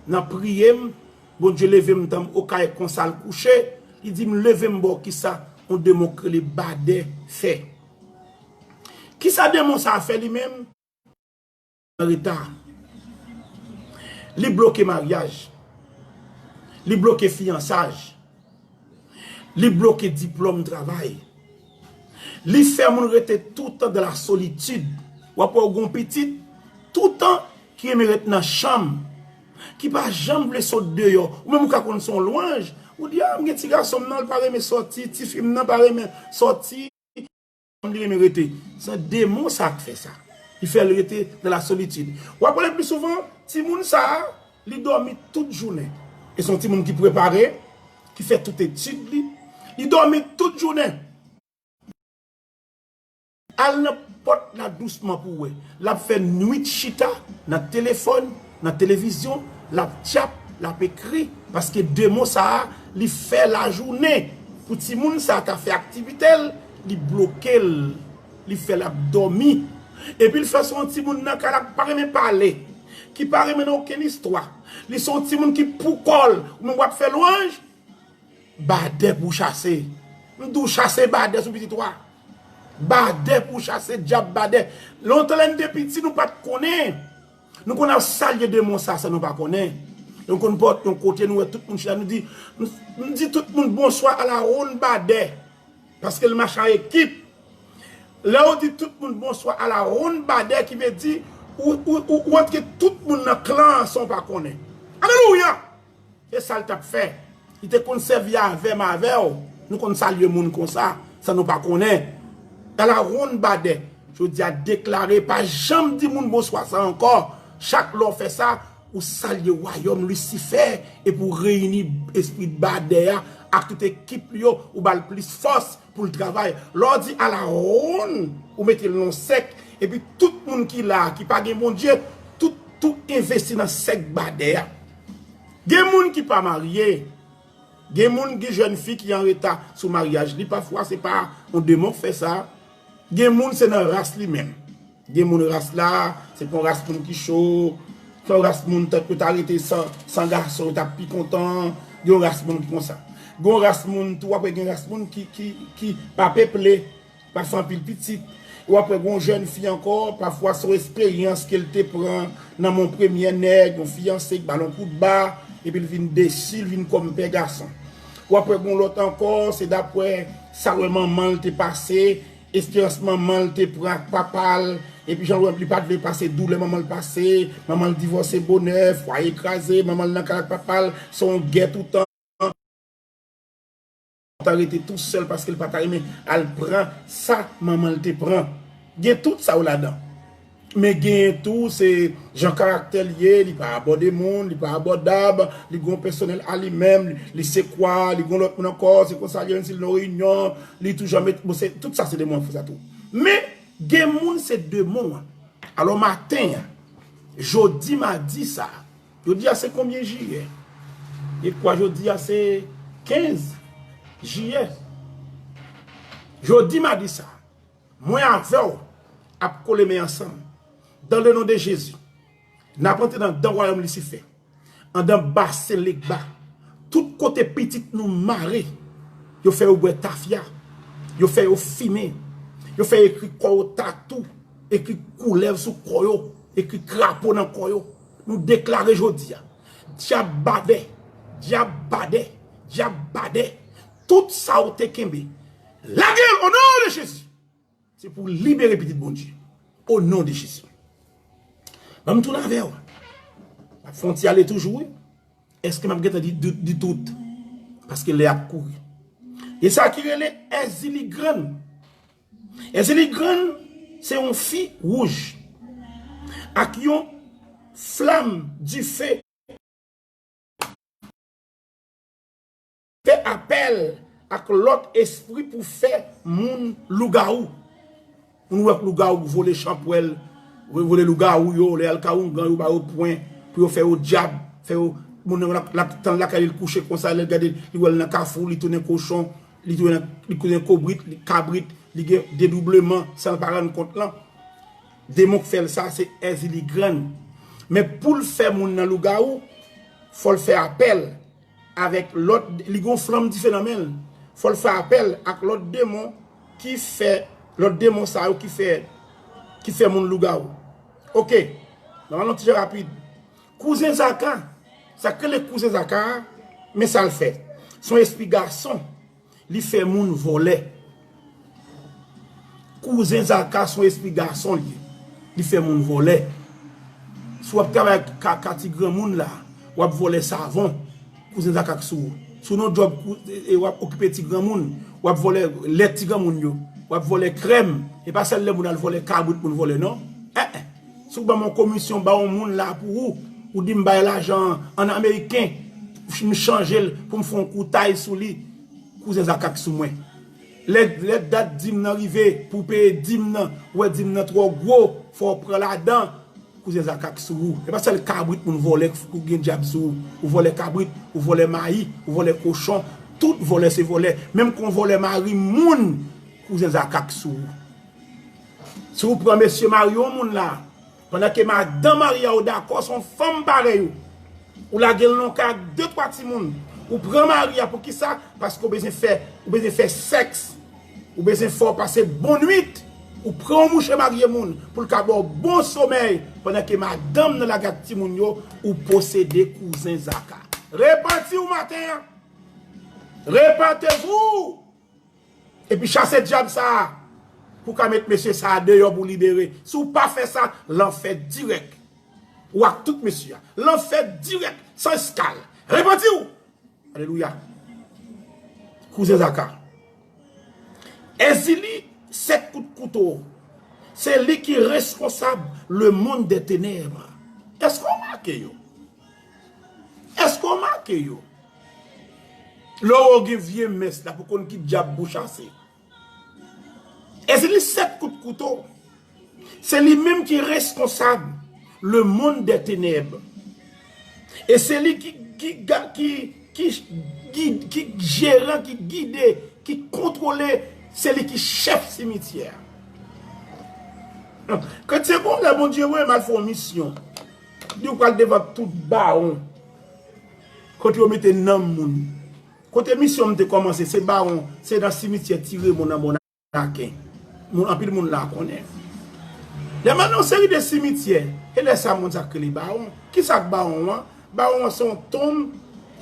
nan priye m, Bondye leve m tann okay konsa l kouche, li di m leve m ba w kisa yon demon k rele Badè fè. Kisa demon sa a fè li menm? An reta. Li bloke maryaj. Li bloke fiyansaj. Li bloke diplòm travay. Li fè moun rete toutan dans la solitude. W ap wè w gon pitit, toutan ki renmen ret nan chanm, ki pa janm vle sot deyò. Ou menm ou ka konn se yon lwanj. Ou di, a, m gen ti gason m nan, l pa renmen sòti, ti fi m nan pa renmen sòti. Li renmen rete. Se demon sa k fè sa. Li fè l rete dans la solitude. W ap wè le pli souvan, timoun sa a, li dòmi tout jounen. E se yon timoun ki prepare, ki fè tout etid li. Li dòmi tout jounen. Al nan pòt la dousman pou w wè. L ap fè nwit chita nan telefòn, nan televizyon, l ap tchap, l ap ekri, paske demon sa a, li fè lajounen pou timoun sa a ka fè aktivite l, li bloke l, li fè l ap dòmi. Epi l fè se yon timoun nan kay la ki pa renmen pale, ki pa renmen nan okenn istwa. Li se yon timoun ki pou kò l, ou menm w ap fè lwanj, Badè pou w chase. M di w chase Badè sou pitit ou a. Badè pou w chase, dyab Badè. Lontan lè n te piti, nou pa t konnen. Nou konn ap salye demon sa san nou pa konnen. Nou konn pote yon kote, nou wè tout moun chita, nou di, m, m di tout moun bonswa a la wonn Badè. Paske l mache an ekip. Lè w di tout moun bonswa a la wonn Badè, ki vle di, ou, ou, ou, ou antre tout moun nan klan an san w pa konnen. Alelouya! E sa l t ap fè. Li te konn sèvi avè m, avè w. Nou konn salye moun konsa, san nou pa konnen. A la wonn Badè. Jodi a deklare, pa janm di moun bonswa sa ankò. Chak lè w fè sa, ou salye wayòm Lisifè, epi w reyini espri Badè a ak tout ekip li yo, ou ba l plis fòs pou l travay. Lè w di a la wonn, ou mete l nan sèk, epi tout moun ki la, ki pa gen Bondye, tout, tout envesti nan sèk Badè a. Gen moun ki pa marye. Gen moun, gen jèn fi ki an reta sou maryaj li. Pafwa, se pa yon demon k fè sa. Gen moun, se nan ras li menm. Gen moun ras la, se pa yon ras moun ki cho. Se yon ras moun, tank yo ta rete san, san gason, yo t ap pi kontan. Gen yon ras moun ki konsa. Gen yon ras moun tou, apre gen ras moun ki, ki, ki pa peple. Pa fè anpil pitit. Ou apre gen yon jèn fi ankò, pafwa se yon esperyans ke l te pran nan men yon premyè nèg, yon fiyanse k ba l yon kout ba, epi l vin desi, l vin kòm pè gason. Ou apre gen yon lòt ankò, se daprè sa l wè manman l te pase, esperyans manman l te pran ak papa l, epi jan l wè li pa t vle pase doulè manman l pase, manman l divòse bonè, fwaye kraze, manman l nan kay ak papa l, se yon gè toutan. Tan rete tou sèl paske l pa ta renmen al pran sa manman l te pran. Gen tout sa yo ladan. Men gen tou se jan karaktè l ye, li pa abòde moun, li pa abòdab, li gon pèsonèl a li menm, li, li se kwa, li gon lòt moun ankò, se konsa li ye, menm si l nan reyinyon, li toujou met, bon, se, tout sa se demon an k fè sa tou. Men gen moun se demon an. Alò maten an, jodi madi sa, jodi a se konbyen jiyè? Gen kwa jodi a se kenz jiyè. Jodi madi sa, mwen avè w ap kole men ansanm. Dan le non de Jezi, n ap antre nan dan wayòm Lisifè, andan basen Legba. Tout kote pitit nou mare, yo fè yo bwè tafya, yo fè yo fimen, yo fè ekri kò yo tatou, ekri koulèv sou kò yo, ekri krapo nan kò yo. Nou deklare jodi a, dyab badè, dyab badè, dyab badè, tout sa w te kenbe, lage l o non de Jezi. Se pou libere pitit Bondye. O non de Jezi. Ban m tounen avè w. M ap fè yon ti ale toujou, wi. Èske m ap gentan di, di, di tout? Paske lè ap kouri. E sa ki rele Èzili Grann. Èzili Grann, se yon fi wouj. Ak yon flam dife fè apèl ak lòt espri pou fè moun lougawou. Moun wè lougawou vole chanpwèl, vole lougawou yo, lè y al ka oungan yo ba yo pwen, pou yo fè yo dyab, fè yo, moun nan l ap tann lakay li, l kouche konsa, lè l gade, li wè l nan kafou, li tounen kochon, li tounen, li tounen kobrit, li kabrit, li gen dedoubleman san l pa rann kont lan. Demon k fè l sa, se Èzili Grann. Men pou l fè moun nan lougawou, fò l fè apèl avèk lòt, li gen yon flanm dife nan men l. Fò l fè apèl ak lòt demon ki fè, lòt demon sa yo ki fè, ki fè moun lougawou. Oke, n ap al yon ti jan rapid. Kouzen Zaka, sa k rele kouzen Zaka a, men sa l fè. Se yon espri gason. Li fè moun vòlè. Kouzen Zaka se yon espri gason li ye. Li fè moun vòlè. Si w ap travay ka, ka ti granmoun la, w ap vòlè savon, kouzen Zaka k sou ou. Si w nan djòb, kou- e, e w ap okipe ti granmoun, w ap vòlè lèt ti granmoun yo, w ap vòlè krèm. E pa sèl lè moun al vòlè kabrit moun vòlè non. Eh, eh. Si w ban m yon komisyon, ba yon moun la pou ou, ou di m bay lajan an ameriken, m chanje l pou m fè yon koutay sou li, kouzen Zaka k sou mwen. Lè, lè dat dim nan rive, pou w peye dim nan, ou wè dim nan twò gwo, fò w pran ladan, kouzen Zaka k sou ou. E pa sèl kabrit moun vòlè k- ou gen dyab sou ou. Ou vòlè kabrit, ou vòlè mayi, ou vòlè kochon, tout vòlè se vòlè. Menm kon vòlè mari moun, kouzen Zaka k sou ou. Si w pran mesye mari yon moun la, pandan ke madanm mari a ou dakò, se yon fanm parèy ou. Ou lage l nan kay ak de twa timoun. Ou pran mari a poukisa? Paske ou bezwen fè, ou bezwen fè sèks. Ou bezwen fè w pase bon nwit. Ou pran yon mouche marye moun pou l ka ba w bon somèy pandan ke madanm nan lage ak timoun yo, ou posede kouzen Zaka. Repanti w maten an. Repentez-vous! Epi chase dyab sa a, pou ka met mesye sa a deyò pou libere. Si w pa fè sa, lanfè dirèk. Ou ak tout mesye a. Lanfè dirèk, san eskal. Repanti w! Alelouya. Kouzen Zaka. Èzili sèt kout kouto. Se li ki reskonsab le monde des ténèbres. Èske w make yo? Èske w make yo? Lè w gen vye mès la pou konn ki dyab pou chase. Èzili sèt kout kouto. Se li menm ki reskonsab le monde des ténèbres. E se li ki, ki, ga- ki, ki, ki, ki jeran, ki gide, ki kontwole, se li ki chèf simityè a. Kretyen, gon lè Bondye voye m al fè yon misyon. Di w pral devan tout bawon. Kote yo mete nanm moun. Kote misyon m te kòmanse, se bawon, se nan simityè Tiremon nan Bon Aken. Moun, anpil moun la konnen. Lè m al nan yon seri de simityè, e lè sa moun sa k rele bawon. Kisa k bawon an? Bawon an se yon tonm,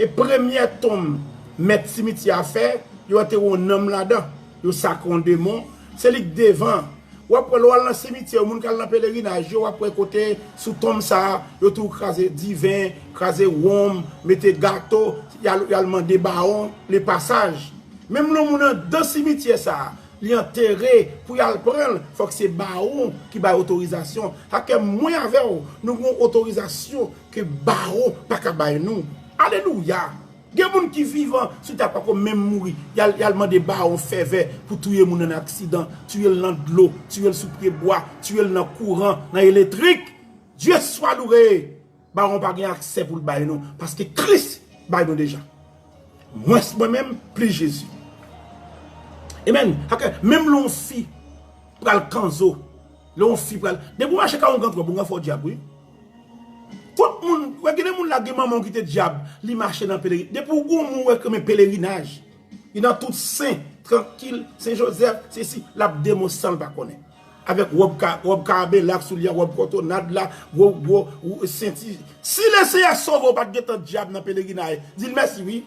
e premyè tonm mèt simityè a fè, yo antere yon nanm ladan, yo sakre yon demon, se li k devan. W ap wè lè w al nan simityè, moun k al nan pelerinaj yo, w ap wè kote sou tonm sa a, yo toujou kraze diven, kraze wonm, mete gato, y al, y al mande bawon le pasaj. Menm lè yon moun anndan simityè sa a, li antere, pou y al pran l, fòk se bawon ki bay otorizasyon. Sa k fè mwen avè w, nou gen yon otorizasyon ke bawon pa ka bay nou. Alelouya! Gen moun ki vivan sou tè a pako menm mouri. Y al, y al mande bawon fèvè pou touye moun nan aksidan, touye l nan dlo, touye l sou pye bwa, touye l nan kouran, nan elektrik. Dieu soit loué! Bawon pa gen aksè pou l bay nou, paske Kris bay nou deja. Mwens mwen menm, plis Jezi. Amen. Sa ke menm lè yon fi pral kanzo, lè yon fi pral, depi w mache kawongan twòp, ou gen fò dyab, wi. Tout moun, wè, gen de moun la, gen manman w ki te dyab, li mache nan pelerin. Depi w gen yon moun wè ki renmen pelerinaj, li nan tout sen, trankil, Sen Jozèf, sesi, l ap demon san l pa konnen. Avèk wòb ka, wòb karabela k sou li a, wòb kòtonad la, gwo, gwo, gwo senti. Si Lesenyè sove w, pa t gentan dyab nan pelerinaj, di l mèsi, wi.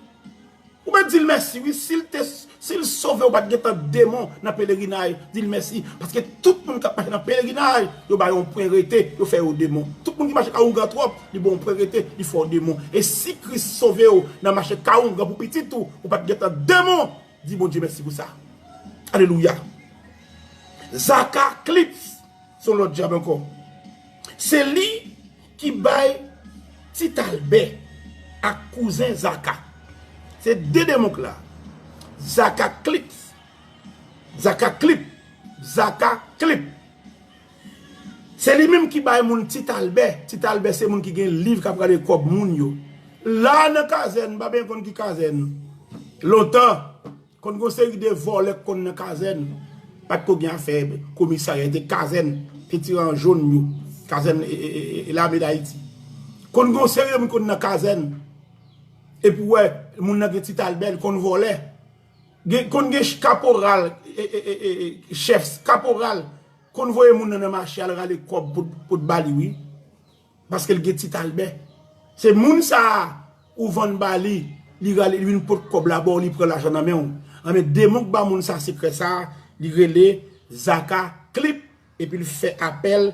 Ou mèt di l mèsi, wi. Si l te, si l sove w, pa t gentan demon nan pelerinaj, di l mèsi. Paske tout moun k ap mache nan pelerinaj, yo ba yo yon pwen rete, yo fè yo demon. Tout moun ki mache kawongan twòp, li ba w yon pwen rete, li fè w demon. E si Kris sove w nan mache kawongan pou pitit ou, ou pa t gentan demon, di Bondye mèsi pou sa. Alelouya. Zaka Clips, se yon lòt dyab ankò. Se li ki bay Tit Albè ak kouzen Zaka. Se de demon k la. Zaka Clips. Zaka Clip. Zaka Clip. Se li menm ki bay moun Tit Albè. Tit Albè se moun ki gen liv k ap rale kòb moun yo. La nan kazèn, m pa byen konn ki kazèn. Lontan, konn gen yon seri de vòlè k konn nan kazèn. Pa t ko gen afè komisarya, te kazèn, penti an jòn yo, kazèn e, e, e, e, lame d Ayiti. Konn gen yon seri de moun konn nan kazèn. Epi w wè, moun nan gen Tit Albè, l konn vòlè. Gen, konn gen ch-, kaporal, e, e, e, e, e, chèf, kaporal, konn voye moun nan nan mache al rale kòb pou, pou t ba li, wi. Paske l gen Tit Albè. Se moun sa a, ou vann ba li, li rale, li vin pot kòb la ba w, li pran lajan nan men w. Anben, demon k ba moun sa sekrè sa a, li rele Zaka Clip, epi l fè apèl,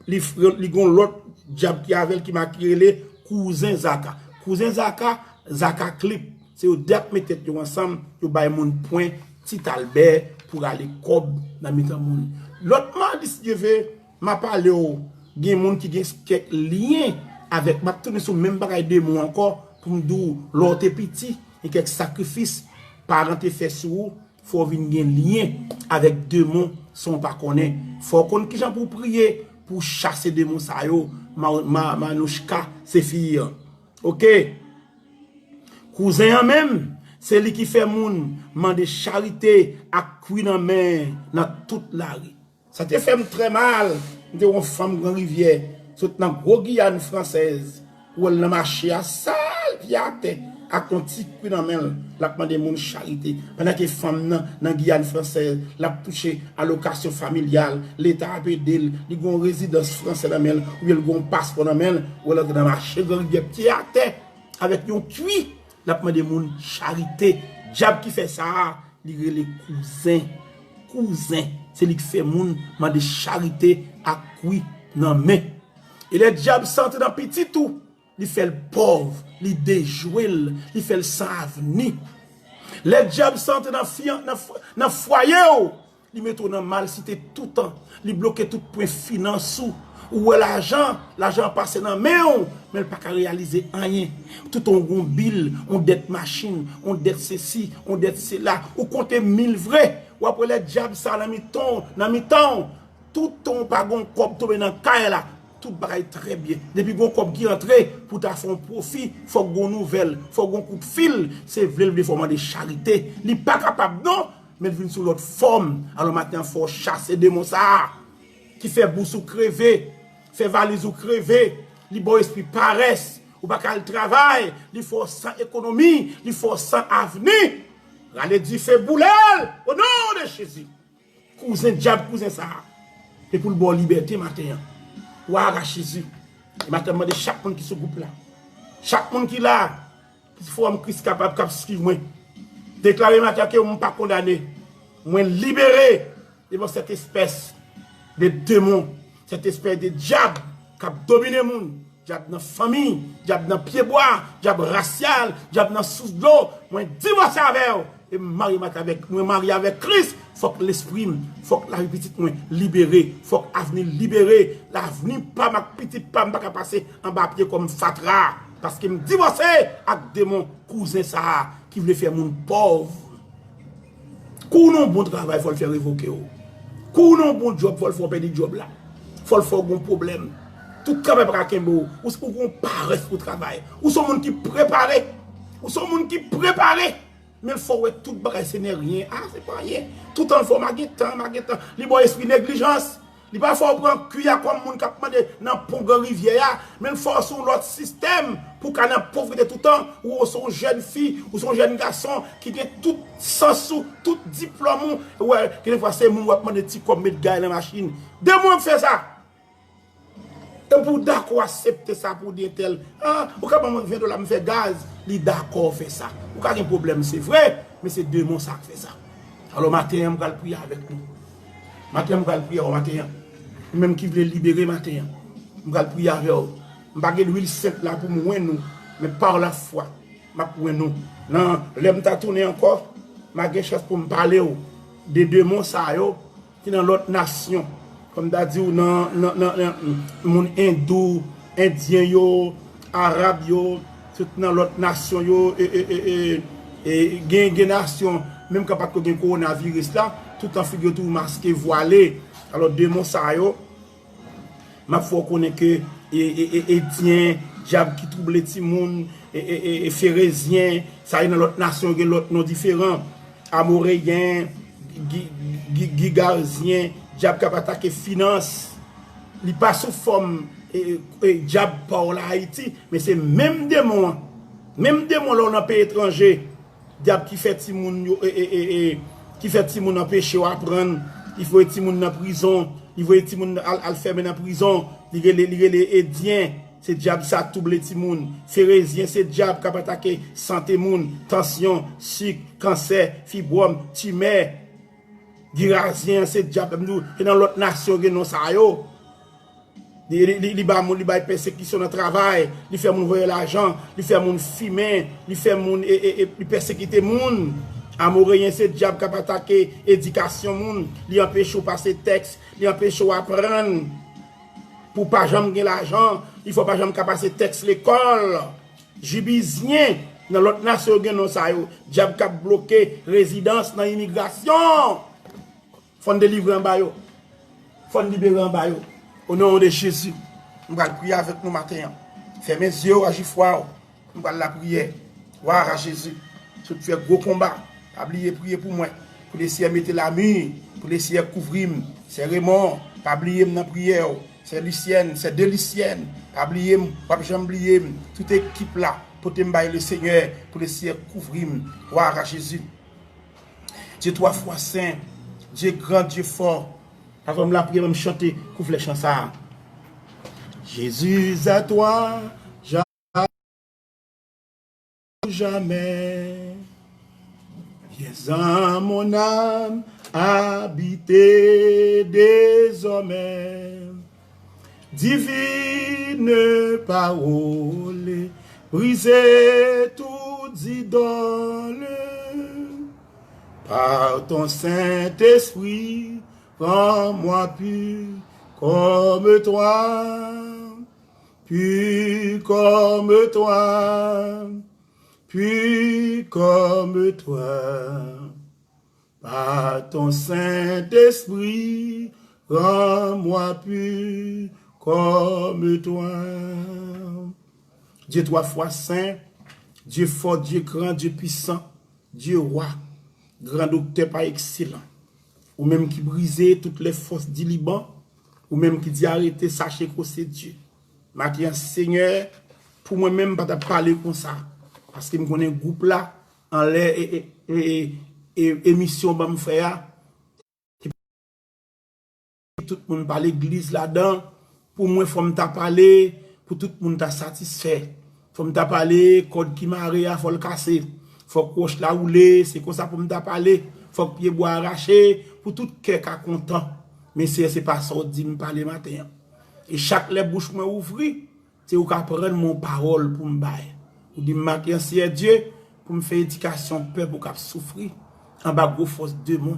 li, f-, li gon lòt dyab ki avè l ki ma-, ki rele Kouzen Zaka. Kouzen Zaka, Zaka Clip. Se yo de ap met tèt yo ansanm, yo bay moun pwen Tit Albè pou rale kòb nan mitan moun. Lòt madi, si Dye ve, m a pale w, gen moun ki gen kèk lyen avèk, m ap tounen sou menm bagay demon ankò pou m di w, lè w te piti, gen kèk sakrifis paran te fè sou ou, fò w vin gen lyen avèk demon san w pa konnen. Fò w konn kijan pou w priye pou w chase demon sa yo, ma, ma, Manouchka, se fi an. Oke. Kouzen an menm, se li ki fè moun mande charite ak kwi nan men nan tout lari. Sa te fè m trè mal, m te wè yon fanm Gran Rivyè, sot nan gwo Giyàn fransèz, pou wè l nan mache a, sal pye atè, ak yon ti kwi nan men l, l ap mande moun charite. Pandan ke fanm nan, nan Giyàn fransèz, l ap touche alokasyon familyal, Leta ap ede l, li gen yon rezidans fransè nan men l, oubyen l gen yon paspò nan men l, ou wè l antre nan mache Gran Rivyè pye atè, avèk yon kwi, l ap mande moun charite. Dyab ki fè sa a, li rele Kouzen. Kouzen, se li k fè moun mande charite ak kwi nan men. E lè dyab sa antre nan pitit ou, li fè l pòv, li dejwe l, li fè l san avni. Lè dyab sa antre nan fwa-, nan fwa-, nan fwaye w, li mete w nan malsite toutan, li bloke tout pwen finans ou. Ou wè lajan, lajan an pase nan men w, men l pa ka reyalize anyen. Toutan w gon bil, yon dèt machin, yon dèt sesi, yon dèt sela, ou konte mil vre. W ap wè lè dyab sa nan mitan w, nan mitan w. Toutan w pa gon kòb tonbe nan kay la, tout bagay trè byen. Depi gon kòb ki antre, pou ta fè yon pwofi, fòk gon nouvèl, fòk gon kout fil. Se vle l vle fò w mande charite. Li pa kapab non, men l vin sou lòt fòm. Alò maten an fò w chase demon sa a ki fè bous ou kreve, fè valiz ou kreve, li ba w espri parès, ou pa ka al travay, li fè w san ekonomi, li fè w san avni. Rale dife boule l, o non de Jezi. Kouzen dyab, kouzen sa a. E pou l ba w libète maten an. Wa Jezi. E maten an mande chak moun ki sou gwoup la. Chak moun ki la, ki sou fowòm Kris Kapab k ap swiv mwen. Deklare maten an ke m pa kondane. Mwen libere devan sèt espès de demon, sèt espès de dyab k ap domine moun. Dyab nan fanmi, dyab nan pyebwa, dyab rasyal, dyab nan sous dlo. Mwen divòse avè w. E m marye maten avèk, mwen marye avèk Kris. Fòk lespri m, fòk lavi pitit mwen libere. Fòk avni libere. Lavni pa m ak pitit pa m pa ka pase anba pye kòm fatra. Paske m divòse ak demon kouzen sa a ki vle fè moun pòv. Kou w nan yon bon travay, fò l fè revoke w. Kou w nan yon bon djòb, fò l fè w pèdi djòb la. Fò l fè w gon pwoblèm. Tout travay pa ka kenbe w. Ou, ou gon parès pou travay. Ou se yon moun ki prepare. Ou se yon moun ki prepare. Men l fè w wè tout bagay se nè ryen. A, se pa anyen. Toutan l fè w magentan, magentan. Li ba w espri neglijans. Li pa fè w pran kwi a kòm moun k ap mande nan pon Gran Rivyè a. Men l fè w sou yon lòt sistèm pou w ka nan povrete toutan. Ou se yon jèn fi, ou se yon jèn gason ki gen tout sans ou, tout diplòm ou. Ou wè, gen de fwa se moun w ap mande ti kòb met gaz nan machin. Demen w ap fè sa. Epi w dakò aksepte sa pou di entèl. Ah, ou ka ban mwen ven dola m fè gaz, li dakò fè sa. Ou ka gen pwoblèm, se vre, men se demon sa k fè sa. Alò, maten an, m pral priye avèk nou. Maten an, m pral priye avè w maten an. Ou menm ki vle libere maten an, m pral priye avè w. M pa gen lwil sent la pou m wen nou, men pa lafwa. M ap wè nou. Nan lè m ta tounen ankò, m a gen chans pou m pale w de demon sa yo ki nan lòt nasyon. Kòm m ta di w, nan, nan, nan, nan moun endou, endyen yo, arab yo, tout nan lòt nasyon yo, e, e, e, e, e gen, gen nasyon, menm kan pa t ko gen kowonaviris la, toutan figi yo toujou maske, vwale. Alò, demon sa yo, m ap fè w konnen ke e, e, e, Endyen, dyab ki twouble timoun, e, e, e, e Ferezyen, sa yo nan lòt nasyon gen lòt non diferan. Amoreyen, Gi-, Gi-, Gigazyen, dyab k ap atake finans. Li pa sou fòm e, e, e, dyab pa w la Ayiti, men se menm demon an. Menm demon lè w nan peyi etranje. Dyab ki fè timoun yo, e, e, e, e, ki fè timoun anpeche w aprann, li voye timoun nan prizon, li voye timoun al, al fèmen nan prizon, li rele, li rele Endyen, se dyab sa twouble timoun. Ferezyen se dyab k ap atake sante moun, tansyon, sik, kansè, fibwòm, timè. Girazyen se dyab, m di w, e nan lòt nasyon gen non sa yo. Li, li, li, li ba moun, li bay pèsekisyon nan travay, li fè moun voye lajan, li fè moun fimen, li fè moun, e, e, e, li pèsekite moun. Amoreyen se dyab k ap atake edikasyon moun, li anpeche w pase tèks, li anpeche w aprann. Pou w pa janm gen lajan, li fè w pa janm ka pase tèks lekòl. Jibizyen, nan lòt nasyon yo gen non sa yo, dyab k ap bloke rezidans nan imigrasyon. Fò n delivre anba yo. Fò n libere anba yo. O non de Jezi, m pral priye avèk nou maten an. Fèmen zye w, aji fwa w. M pral lapriyè. Glwa a Jezi. Si w t fè gwo konba, pa bliye priye pou mwen. Pou Lesenyè mete lami, pou Lesenyè kouvri m. Sè Remon, pa bliye m nan priyè w. Sè Lisyèn, sè Delisyèn, pa bliye m, w ap janm bliye m. Tout ekip la, pote m bay Lesenyè, pou Lesenyè kouvri m. Glwa a Jezi. Dieu trois fois saint, Dieu grand, Dieu fort. Avan m lapriyè, ban m chante kouflè chan sa a. Jésus, à toi, jamais. Viens à mon âme habiter désormais. Divine parole, briser tout idole. Par ton Saint-Esprit, rends-moi pur comme toi, pur comme toi, pur comme toi. Par ton Saint-Esprit, rends-moi pur comme toi. Dieu trois fois saint, Dieu fort, Dieu grand, Dieu puissant, Dieu roi, grand docteur par excellence. Ou menm ki brize tout lè fòs di Liban, ou menm ki di arete, sache ke w se Dye. Maten an, Senyè, pou mwen menm, m pa t ap pale konsa, paske m konnen gwoup la, anlè e, e, e, e, e, emisyon ban m fè a, tout moun pa legliz ladan, pou mwen fò m ta pale, pou tout moun ta satisfè. Fò m ta pale, kòd ki mare a, fò l kase. Fòk wòch la woule, se konsa pou m ta pale. Fòk pyebwa a rache, pou tout kè ka kontan. Men Senyè, se pa sa w di m pale maten an. E chak lè bouch mwen ouvri, se ou k aprann mwen yon pawòl pou m bay. Ou di m, Maten an, Senyè Dye, pou m fè edikasyon pèp ou k ap soufri, anba gwo fòs demon,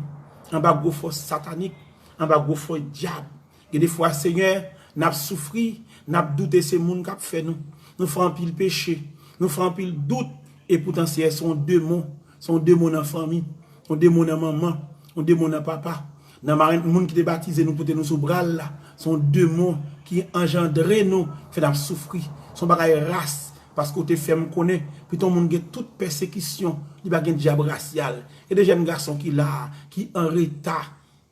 anba gwo fòs satanik, anba gwo fòs dyab. Gen de fwa, Senyè, n ap soufri, n ap doute se moun k ap fè nou. Nou fè anpil peche, nou fè anpil dout, e poutan, Senyè, se yon demon, se yon demon nan fanmi, yon demon nan manman, yon demon nan papa. Nan maren, moun ki te batize nou, pote nou sou bra l la, se yon demon ki anjandre nou, fè n ap soufri. Se yon bagay ras, paske w te fè m konnen Pito yon moun gen tout pèsekisyon, li pa gen dyab rasyal. Gen de jèn gason ki la, ki an reta.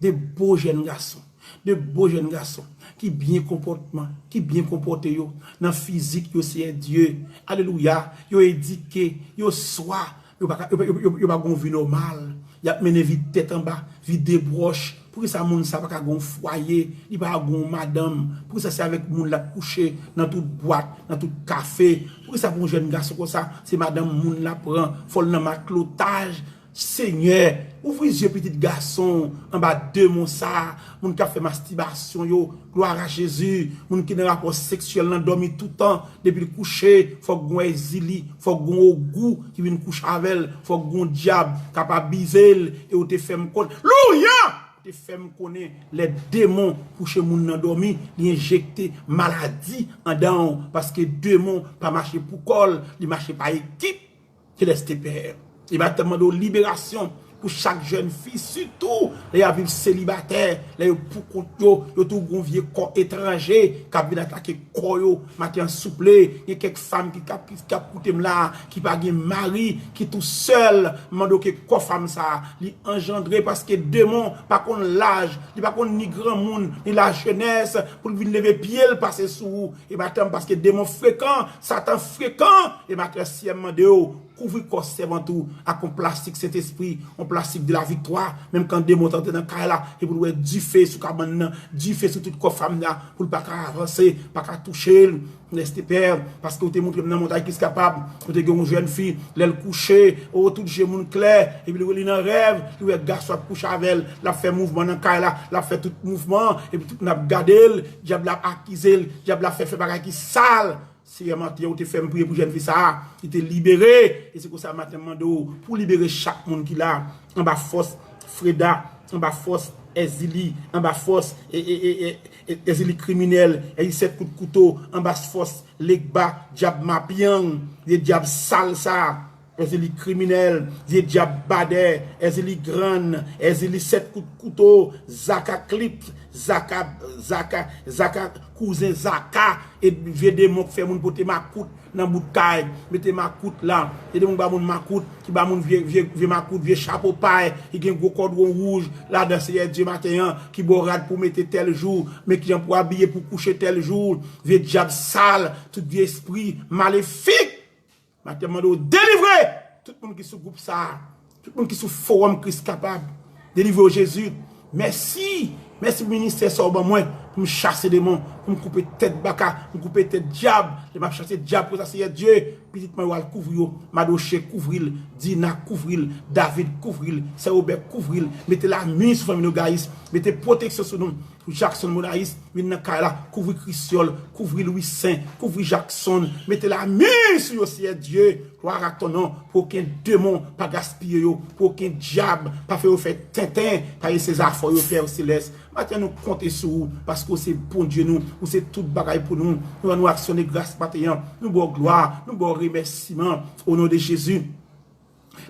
De bo jèn gason. De bo jèn gason ki byen konpòtman, ki byen konpòte yo nan fizik yo, Seyè Dye. Alelouya. Yo edike, yo swa, yo pa ka, yo, yo, yo, yo pa gon vi nòmal. Y ap mennen vi tèt anba, vi debwòch. Poukisa moun sa pa ka gon fwaye, li pa ka gon madanm? Poukisa se avèk moun l ap kouche nan tout bwat, nan tout kafe? Poukisa pou yon jèn gason konsa, se madanm moun l ap pran, fò l nan matlotaj? Senyè, ouvri zye pitit gason w anba demon sa, moun k ap fè mastibasyon yo, glwa a Jezi, moun ki nan rapò seksyèl nan dòmi toutan, depi l kouche, fòk gon Èzili, fòk gon ogou ki vin kouche avè l, fòk gon dyab k ap abize l, e ou te fè m konn. Louya! Ou te fè m konnen lè demon kouche moun nan dòmi, li enjekte maladi andan w, paske demon pa mache pou kò l, li mache pa ekip. Seleste Pè, e maten m mande w liberasyon pou chak jèn fi, sitou lè y ap viv selibatè, lè yo pou kont yo, yo tou gon vye kò etranje k ap vin atake kò yo. Maten an, souple, gen kèk fanm ki k ap, ki, k ap koute m la, ki pa gen mari, ki tou sèl, m mande w ke kò fanm sa a, li anjandre, paske demon pa konn laj, li pa konn ni granmoun, ni lajenès, pou l vin leve pye l pase sou ou. E maten an, paske demon frekan, Satan frekan, e maten an, Seyè, m mande w, kouvri kò sèvant ou ak yon plastik Sentespri, yon plastik de la viktwa, menm kan demon tante nan kay la, e pou l wè dife sou kabann nan, dife sou tout kò fanm nan, pou l pa ka avanse, pa ka touche l. Seleste Pè, paske ou te montre m nan montay Kris kapab, ou te gen yon jèn fi, lè l kouche, o, tout je moun klè, epi l wè li nan rèv, li wè gason ap kouche avè l, l ap fè mouvman nan kay la, l ap fè tout mouvman, epi tout moun ap gade l, dyab la ap akize l, dyab la fè fè bagay ki sal. Seyè, maten an, ou te fè m priye pou jèn fi sa a, li te libere. E se konsa, maten, m mande w pou libere chak moun ki la, anba fòs Freda, anba fòs Èzili, anba fòs e, e, e, e, e, Èzili kriminèl, Èzili sèt kout kouto, anba fòs Legba, dyab mapyang, vye dyab sal sa a. Èzili kriminèl, vye dyab badè, Èzili grann, Èzili sèt kout kouto, Zaka Klip, Zaka, Zaka, Zaka, kouzen Zaka, e vye demon k fè moun pote makout nan bout kay, mete makout la, e demon k ba moun makout, ki ba moun vye, vye, vye makout, vye chapo pay, ki gen gwo kòdwon wouj ladan, Seyè Dye, maten an, ki ba w rad pou mete tèl jou, men kijan pou abiye pou kouche tèl jou, vye dyab sal, tout vye espri malefik. Maten an, m mande w delivre tout moun ki sou gwoup sa a, tout moun ki sou fowòm Kris Kapab. Delivre yo, Jezi. Mèsi. Mèsi pou ministè sa w ban mwen, pou m chase demon, pou m koupe tèt baka, pou m koupe tèt dyab. Lè m ap chase dyab konsa, Seyè Dye, pitit mwen yo al kouvri yo. Madoche kouvri l, Dina kouvri l, David kouvri l, Sè Wobè kouvri l. Mete lami sou fanmi nou Gayis, mete pwoteksyon sou nou. Jackson Monayis, vin nan kay la, kouvri Krisyòl, kouvri Lwisen, kouvri Jackson, mete lami sou yo, Seyè Dye, gloire à ton nom, pou okenn demon pa gaspiye yo, pou okenn dyab pa fè yo fè tenten, pa eseye zafè yo, Pè Selès. Maten, nou konte sou ou, paske ou se Bondye nou, ou se tout bagay pou nou. Nou ba nou aksyon de gras maten an, nou ba w glwa, nou ba w remèsiman, o non de Jezi.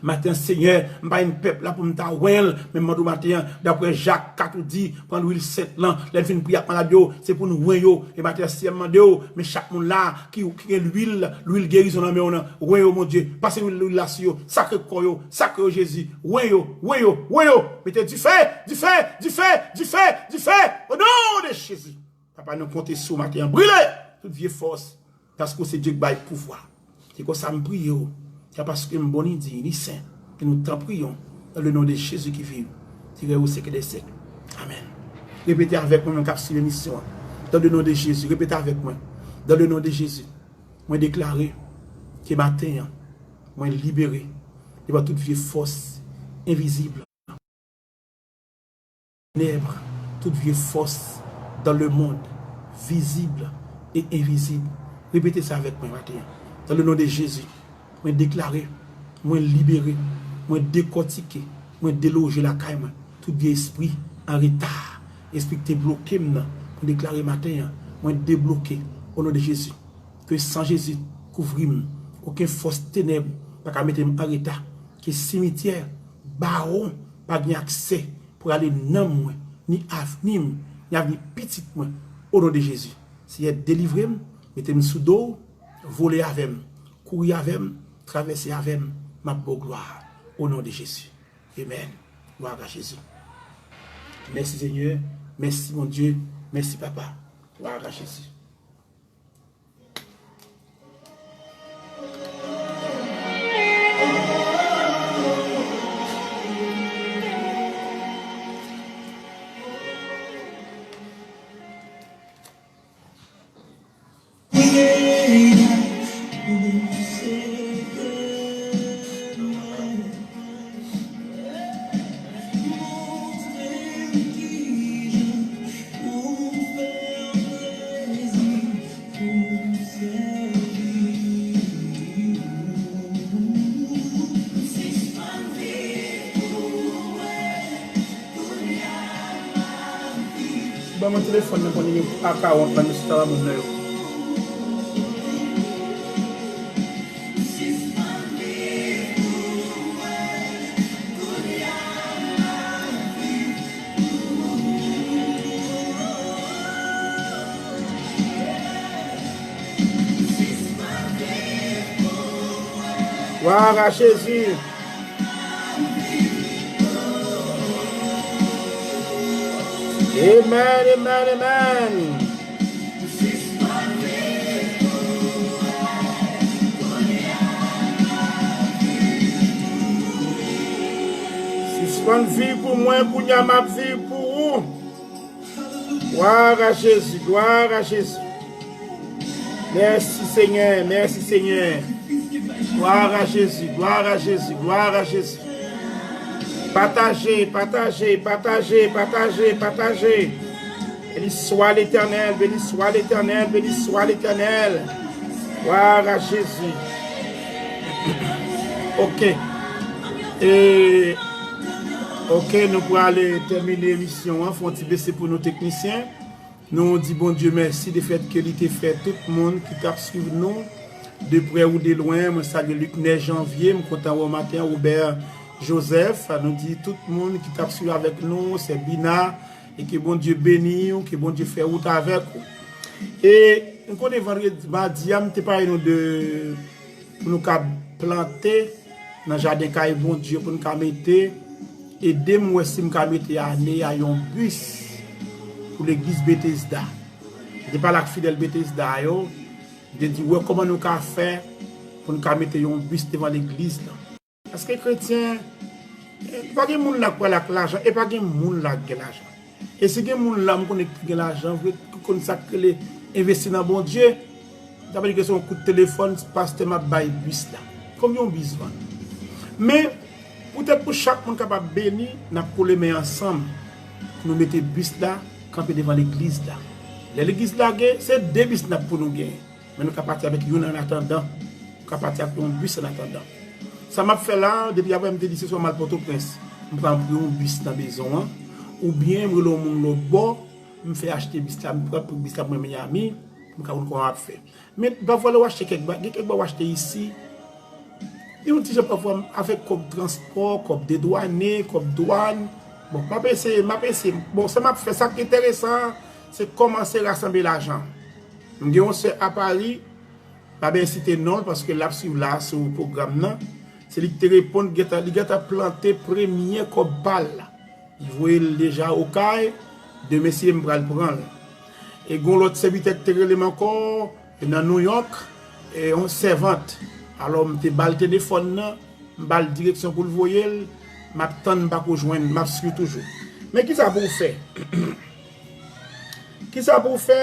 Maten, Senyè, m pa yon pèp la pou m ta wen l, men m mande w maten an, daprè Jak kat ou di, pran lwil sent lan, lè n fin priye ak malad yo, se pou n wen yo. E maten an, Senyè, m mande w, men chak moun la ki, ki gen lwil, lwil gerizon nan men w nan, wen yo, Bondye, pase lwil, lwil la sou yo, sakre kò yo, sakre yo, Jezi, wen yo, wen yo, wen yo, mete dife, dife, dife, dife, dife, o non de Jezi. Papa, nou konte sou w maten an, brile tout vye fòs, paske w se Dye k bay pouvwa. Se konsa m priye w. Se paske m bon, ni diy, ni sen, ke nou t an priye w, dans le nom de Jésus qui vit, qui règne au siècle des siècles. Amèn. Repete avèk mwen, menm k ap swiv emisyon an. Dans le nom de Jésus, repete avèk mwen. Dans le nom de Jésus, mwen deklare ke maten an, mwen libere devan tout vye fòs envizib. Tenèb, tout vye fòs dans le monde, vizib e envizib. Repete sa avèk mwen maten an. Dans le nom de Jésus, mwen deklare, mwen libere, mwen dekòtike, mwen deloje lakay mwen. Tout vye espri an reta, espri ki te bloke m nan, mwen deklare maten an, mwen debloke, o non de Jezi. Ke san Jezi kouvri m. Okenn fòs tenèb pa ka mete m an reta. Ke simityè, bawon pa gen aksè pou rale nanm mwen, ni avni m, ni avni pitit mwen, o non de Jezi. Seyè, delivre m, mete m sou do w, vole avè m, kouri avè m, travèse avè m, m ap ba w glwa. O non de Jezi. Amen. Glwa a Jezi. Mèsi Senyè. Mèsi Bondye. Mèsi Papa. Glwa a Jezi. Ban mwen telefòn nan pou nimewo a kawòt la, mesye, sa va moun nan yo. Glwa a Jezi. Amen, amen, amen. Sispann viv pou mwen, kounye a m ap viv pou ou. Glwa a Jezi, glwa a Jezi. Mèsi Senyè, mèsi Senyè. Glwa a Jezi, glwa a Jezi, glwa a Jezi. Pataje, pataje, pataje, pataje, pataje. Béni soit l'Éternel, béni soit l'Éternel, béni soit l'Éternel. Glwa a Jezi. Ok. E, ok, nou prale tèmine emisyon an. Fè yon ti bese pou nou teknisyen. Nou di Bondye mèsi de fèt ke li te fè tout moun ki t ap swiv nou de prè ou de lwen. Mwen salye Luc Nèg Janvier, m kontan wè w maten an, Robert Joseph. Nou di tout moun ki t ap swiv avèk nou, sè Bina, e ke Bondye beni w, ke Bondye fè wout avèk ou. E nou konnen vandredi, madi a, m te pale nou de pou nou ka plante nan jaden kay Bondye, pou nou ka mete, ede m wè si m ka mete ane a yon bis pou legliz Betesda. M te pale ak fidèl Betesda yo, m te di, wè kòman nou ka fè pou nou ka mete yon bis devan legliz lan. Paske kretyen, e pa gen moun la k pral ak lajan, e pa gen moun la k gen lajan. E si gen moun la, m konnen ki gen lajan vre, ki konn sa k rele envesti nan Bondye, m ta vle di ke se yon kout telefòn, pastè, m ap bay bis la. Konbyen yon bis vann? Men, poutèt pou chak moun kapab beni, n ap kole men ansanm pou nou mete bis la kanpe devan legliz la. Lè legliz la gen, se de bis n ap pou nou genyen. Men nou ka pati avèk youn an atandan. Nou ka pati ak yon bis an atandan. Sa m ap fè la, depi apre m te di se swa m al Pòtoprens, m pral pran yon bis nan Bezon an, oubyen m rele yon moun lòt bò, m fè achte bis la, m pran pou bis la pou mwen Miami, pou m ka konn kòman m ap fè. Men pafwa lè w achte kèk bagay, gen kèk bagay w achte isi, yon ti jan pafwa avèk kòb transpò, kòb dedwane, kòb dwàn. Bon, m ap eseye, m ap eseye. Bon, sa m ap fè, sa k enteresan an, se kòmanse rasanble lajan. M gen yon sè a Pari, m ap esite non l paske l ap swiv la sou pwogram nan. Se li ki te reponn, gentan, li gentan plante premye kòb pa l la. Li voye l deja Okay, demen si m pral pran l. E gen yon lòt sèvitè ki te rele m ankò, nan New York, e yon sèvant. Alò, m te ba l telefòn nan, m ba l direksyon pou l voye l, m ap tann, m pako jwenn, m ap swiv toujou. Men kisa pou w fè? Kisa pou w fè?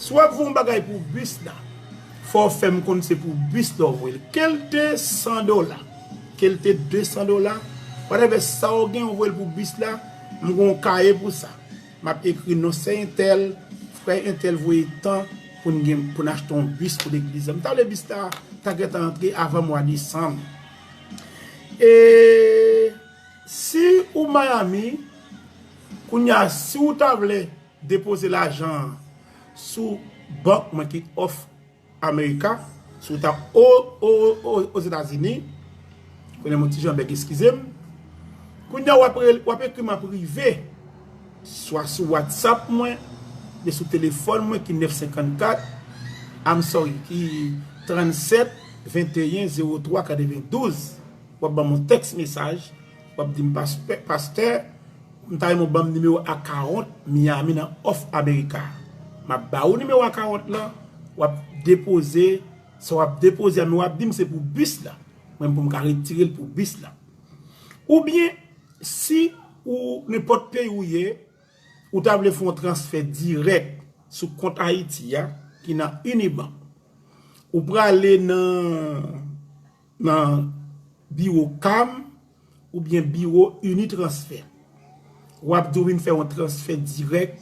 Si w ap voye yon bagay pou bis la, fò w fè m konn se pou bis la w voye l. Ke l te san dola, ke l te de san dola, whatever sa w gen, w voye l pou bis la, m gen yon kaye pou sa. M ap ekri non sè entèl, frè entèl voye tan pou n gen, pou n achte yon bis pou legliz la. M ta vle bis la ta gentan antre avan mwa desanm. E si ou Miami, kounye a, si w ta vle depoze lajan an sou bank mwen ki off America, si w ta o, o, o, Ozetazini, konnen m yon ti jan bèg, eskize m. Kounye a w ap rele, w ap ekri m an prive, swa sou WhatsApp mwen, oubyen sou telefòn mwen ki nèf senkannkat, I'm sorry, ki trannsèt venteyen zewo twa katrevendouz. W ap ban m yon tèks mesaj. W ap di m, "Pastè, pastè, m ta renmen w ban m nimewo akawont Miami nan Off America." M ap ba ou nimewo akawont lan, w ap depoze, sa w ap depoze a, men w ap di m se pou bis la. Mwen, pou m ka retire l pou bis la. Oubyen, si ou nenpòt peyi ou ye, ou ta vle fè yon transfè dirèk sou kont Ayiti a ki nan Unibank, ou prale nan, nan biwo CAM oubyen biwo Unitransfer. W ap di w vin fè yon transfè dirèk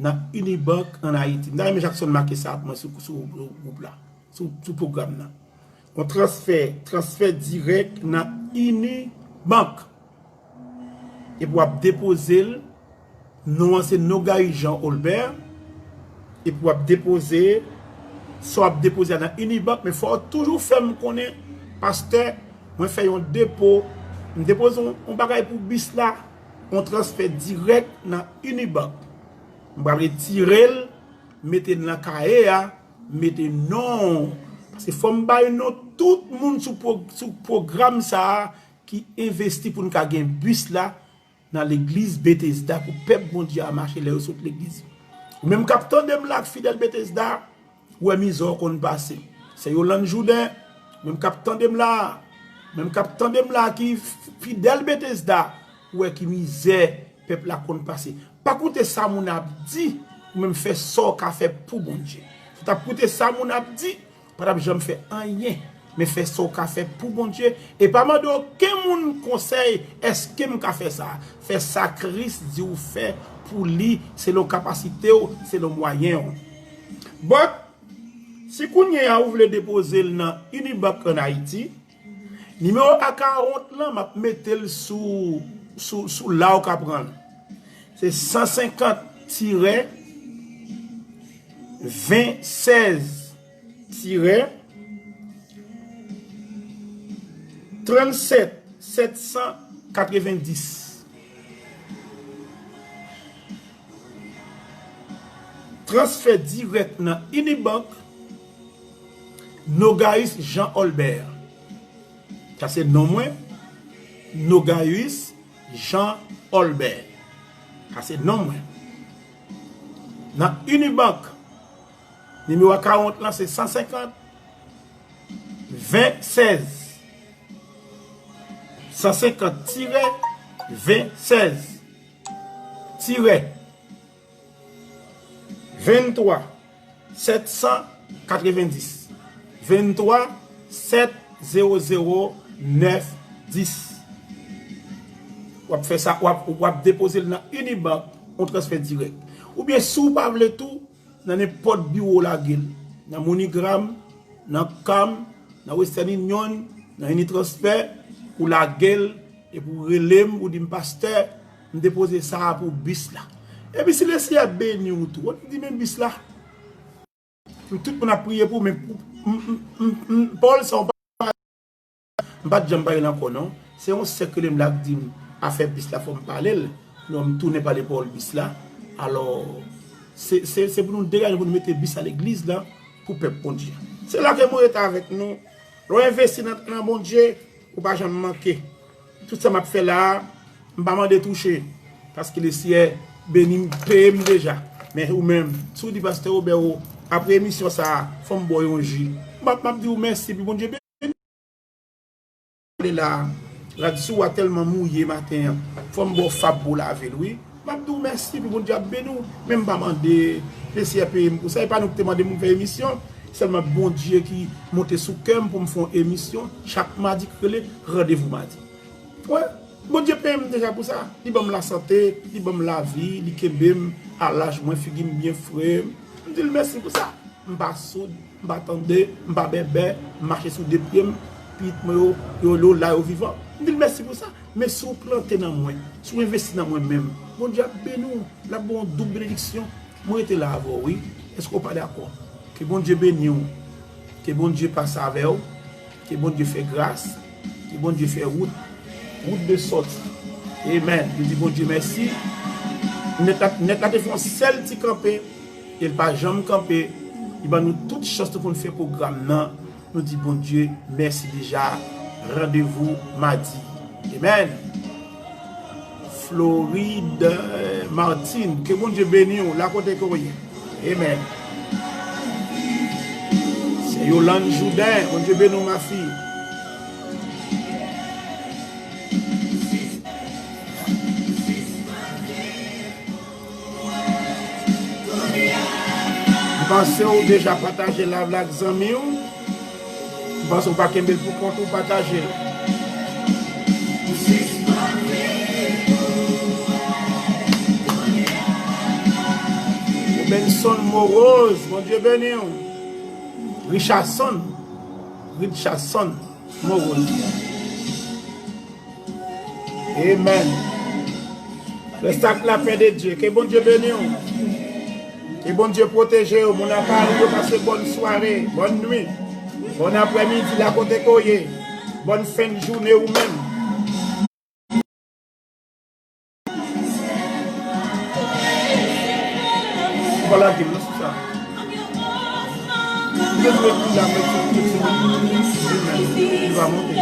nan Unibank ann Ayiti. M ta renmen Jackson make sa pou mwen sou, sou gwoup la, sou, sou pwogram nan. Yon transfè, transfè dirèk nan Unibank. Epi w ap depoze l. Non an se Nogay Jean Olbert. Epi w ap depoze, sa w ap depoze a nan Unibank, men fò w toujou fè m konnen, "Pastè, mwen fè yon depo, m depoze yon, yon bagay pou bis la, yon transfè dirèk nan Unibank." M pral retire l, mete l nan kaye a, mete non. Paske fò m bay non tout moun sou pwo-, sou pwogram sa a ki envesti pou n ka gen bis la nan legliz Betesda pou pèp Bondye a mache lè yo sot legliz. Ou menm k ap tande m la ak fidèl Betesda, ou wè mizè w konn pase. Sè Yolande Jouden, ou menm k ap tande m la, ou menm k ap tande m la ki f-, fidèl Betesda, ou wè ki mizè pèp la konn pase. Pa koute sa moun ap di, ou menm fè sa w ka fè pou Bondye. Si w t ap koute sa moun ap di, pa t ap janm fè anyen, men fè sa w ka fè pou Bondye, e pa mande okenn moun konsèy, "Èske m ka fè sa?" Fè sa Kris di w fè pou li, selon kapasite w, selon mwayen w. But, si kounye a ou vle depoze l nan Unibank ann Ayiti, nimewo akawont lan, m ap mete l sou, sou, sou la w ka pran l. Se san senkant tirè ven sèz tirè trannsèt sèt san katrevenndis. Transfè dirèk nan Unibank, Nogayus Jean Olbert. Sa se non mwen, Nogayus Jean Olbert. Sa se non mwen. Nan Unibank, nimewo akawont lan se san senkant ven sèz. San senkant tirè ven sèz tirè venntwa sèt san katrevenndis, venntwa sèt zewo zewo nèf dis. W ap fè sa, w ap, w ap depoze l nan Unibank, yon transfè dirèk. Oubyen si w pa vle tou, nan nenpòt biwo w lage l. Nan MoneyGram, nan CAM, nan Western Union, nan Unitransfer, ou lage l, epi w rele m, ou di m, "Pastè, m depoze sa a pou bis la." Epi si Lesenyè beni w tou, ou di, "Men bis la." Tout moun ap priye pou, men pou, m, m, m, m, Paul, sa yon pa, m pa t janm pale l ankò, non. Se yon sè k rele m la k di m, "Afè bis la, fò m pale l." Non, m tounen pale Paul bis la. Alò, se, se, se pou nou degaje, pou nou mete bis la legliz la, pou pèp Bondye. Se la ke mwen rete avèk nou. Lè w envesti nan, nan Bondye, ou pa janm manke. Tout sa m ap fè la a, m pa mande touche. Paske Lesenyè beni m, peye m deja. Men ou menm, si w di Pastè Robert, o, apre emisyon sa a, fò m ba w yon ji. M ap, m ap di w mèsi, epi Bondye beni w. Ale la, radyo a tèlman mouye maten an. Fò m ba w fab pou w lave l, wi. M ap di w mèsi, epi Bondye ap beni w. Men m pa mande Lesenyè peye m pou sa. E pa nou ki te mande m pou m fè emisyon. Sèlman Bondye ki monte sou kè m pou m fè yon emisyon chak madi k rele Randevou Madi. Wè, Bondye peye m deja pou sa. Li ban m lasante, li ban m lavi, li kenbe m a laj mwen, figi m byen fre. M di l mèsi pou sa. M pa soud, m pa tande, m pa bèbè, m mache sou de pye m, pitit mwen yo, yo, yo la, yo vivan. M di l mèsi pou sa. Men si w plante nan mwen, si w envesti nan mwen menm, Bondye ap beni w, l ap ba w yon doub benediksyon. Mwen rete la avè w, wi. Èske w pa dakò? Ke Bondye beni w. Ke Bondye pase avè w. Ke Bondye fè gras. Ke Bondye fè wout. Wout de sòti. Amen. Nou di Bondye mèsi. Nèt la, nèt la te fè yon sèl ti kanpe. E l pa janm kanpe. Li ban nou tout chans nou konn fè pwogram nan. Nou di Bondye mèsi deja. Randevou madi. Amen. Floride Martin, ke Bondye beni w la kote ke w ye. Amen. Se Yolande Joudin, Bondye beni w, ma fille. M panse w deja pataje live la ak zanmi w. M panse w pa kenbe l pou kont ou, pataje l. Benson Morose, Bondye beni w. Richardson, Richardson Morose. Amen. Reste ak lapè de Dye. Ke Bondye beni w. Ke Bondye pwoteje w. Moun a Pari yo pase bòn sware, bòn nwi, bòn aprèmidi la kote ke w ye. Bòn fen jounen ou menm. Ou pa lage m nan sou sa. Ou bezwen pi la, men sou kote sou li. Amen. Li va monte.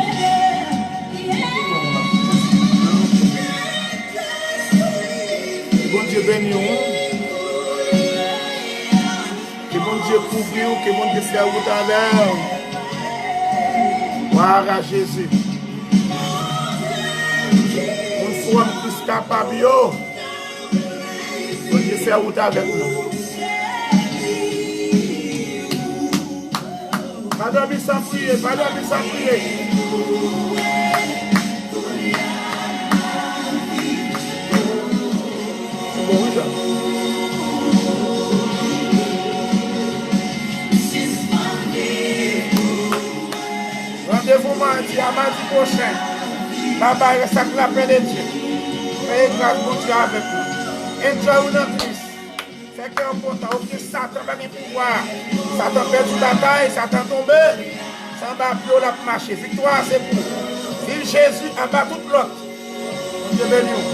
Ke Bondye beni w. Ke Bondye kouvri w, ke Bondye fè wout avè w. Glwa a Jezi. Moun Fowòm Kris Kapab yo, Bondye fè wout avèk nou. Pa dòmi san priye, pa dòmi san priye. Bon, wi, sa. Randevou madi a, madi pwochen. Babay, reste ak lapè de Dye. Peye gras Bondye avèk nou. Enjoy ou nan Kris. Fè kè w kontan. Okenn Satan pa gen pouvwa. Satan pèdi batay, Satan tonbe. Se anba pye w l ap mache. Viktwa a se pou ou. Viv Jezi anba tout lòt. Bondye beni w.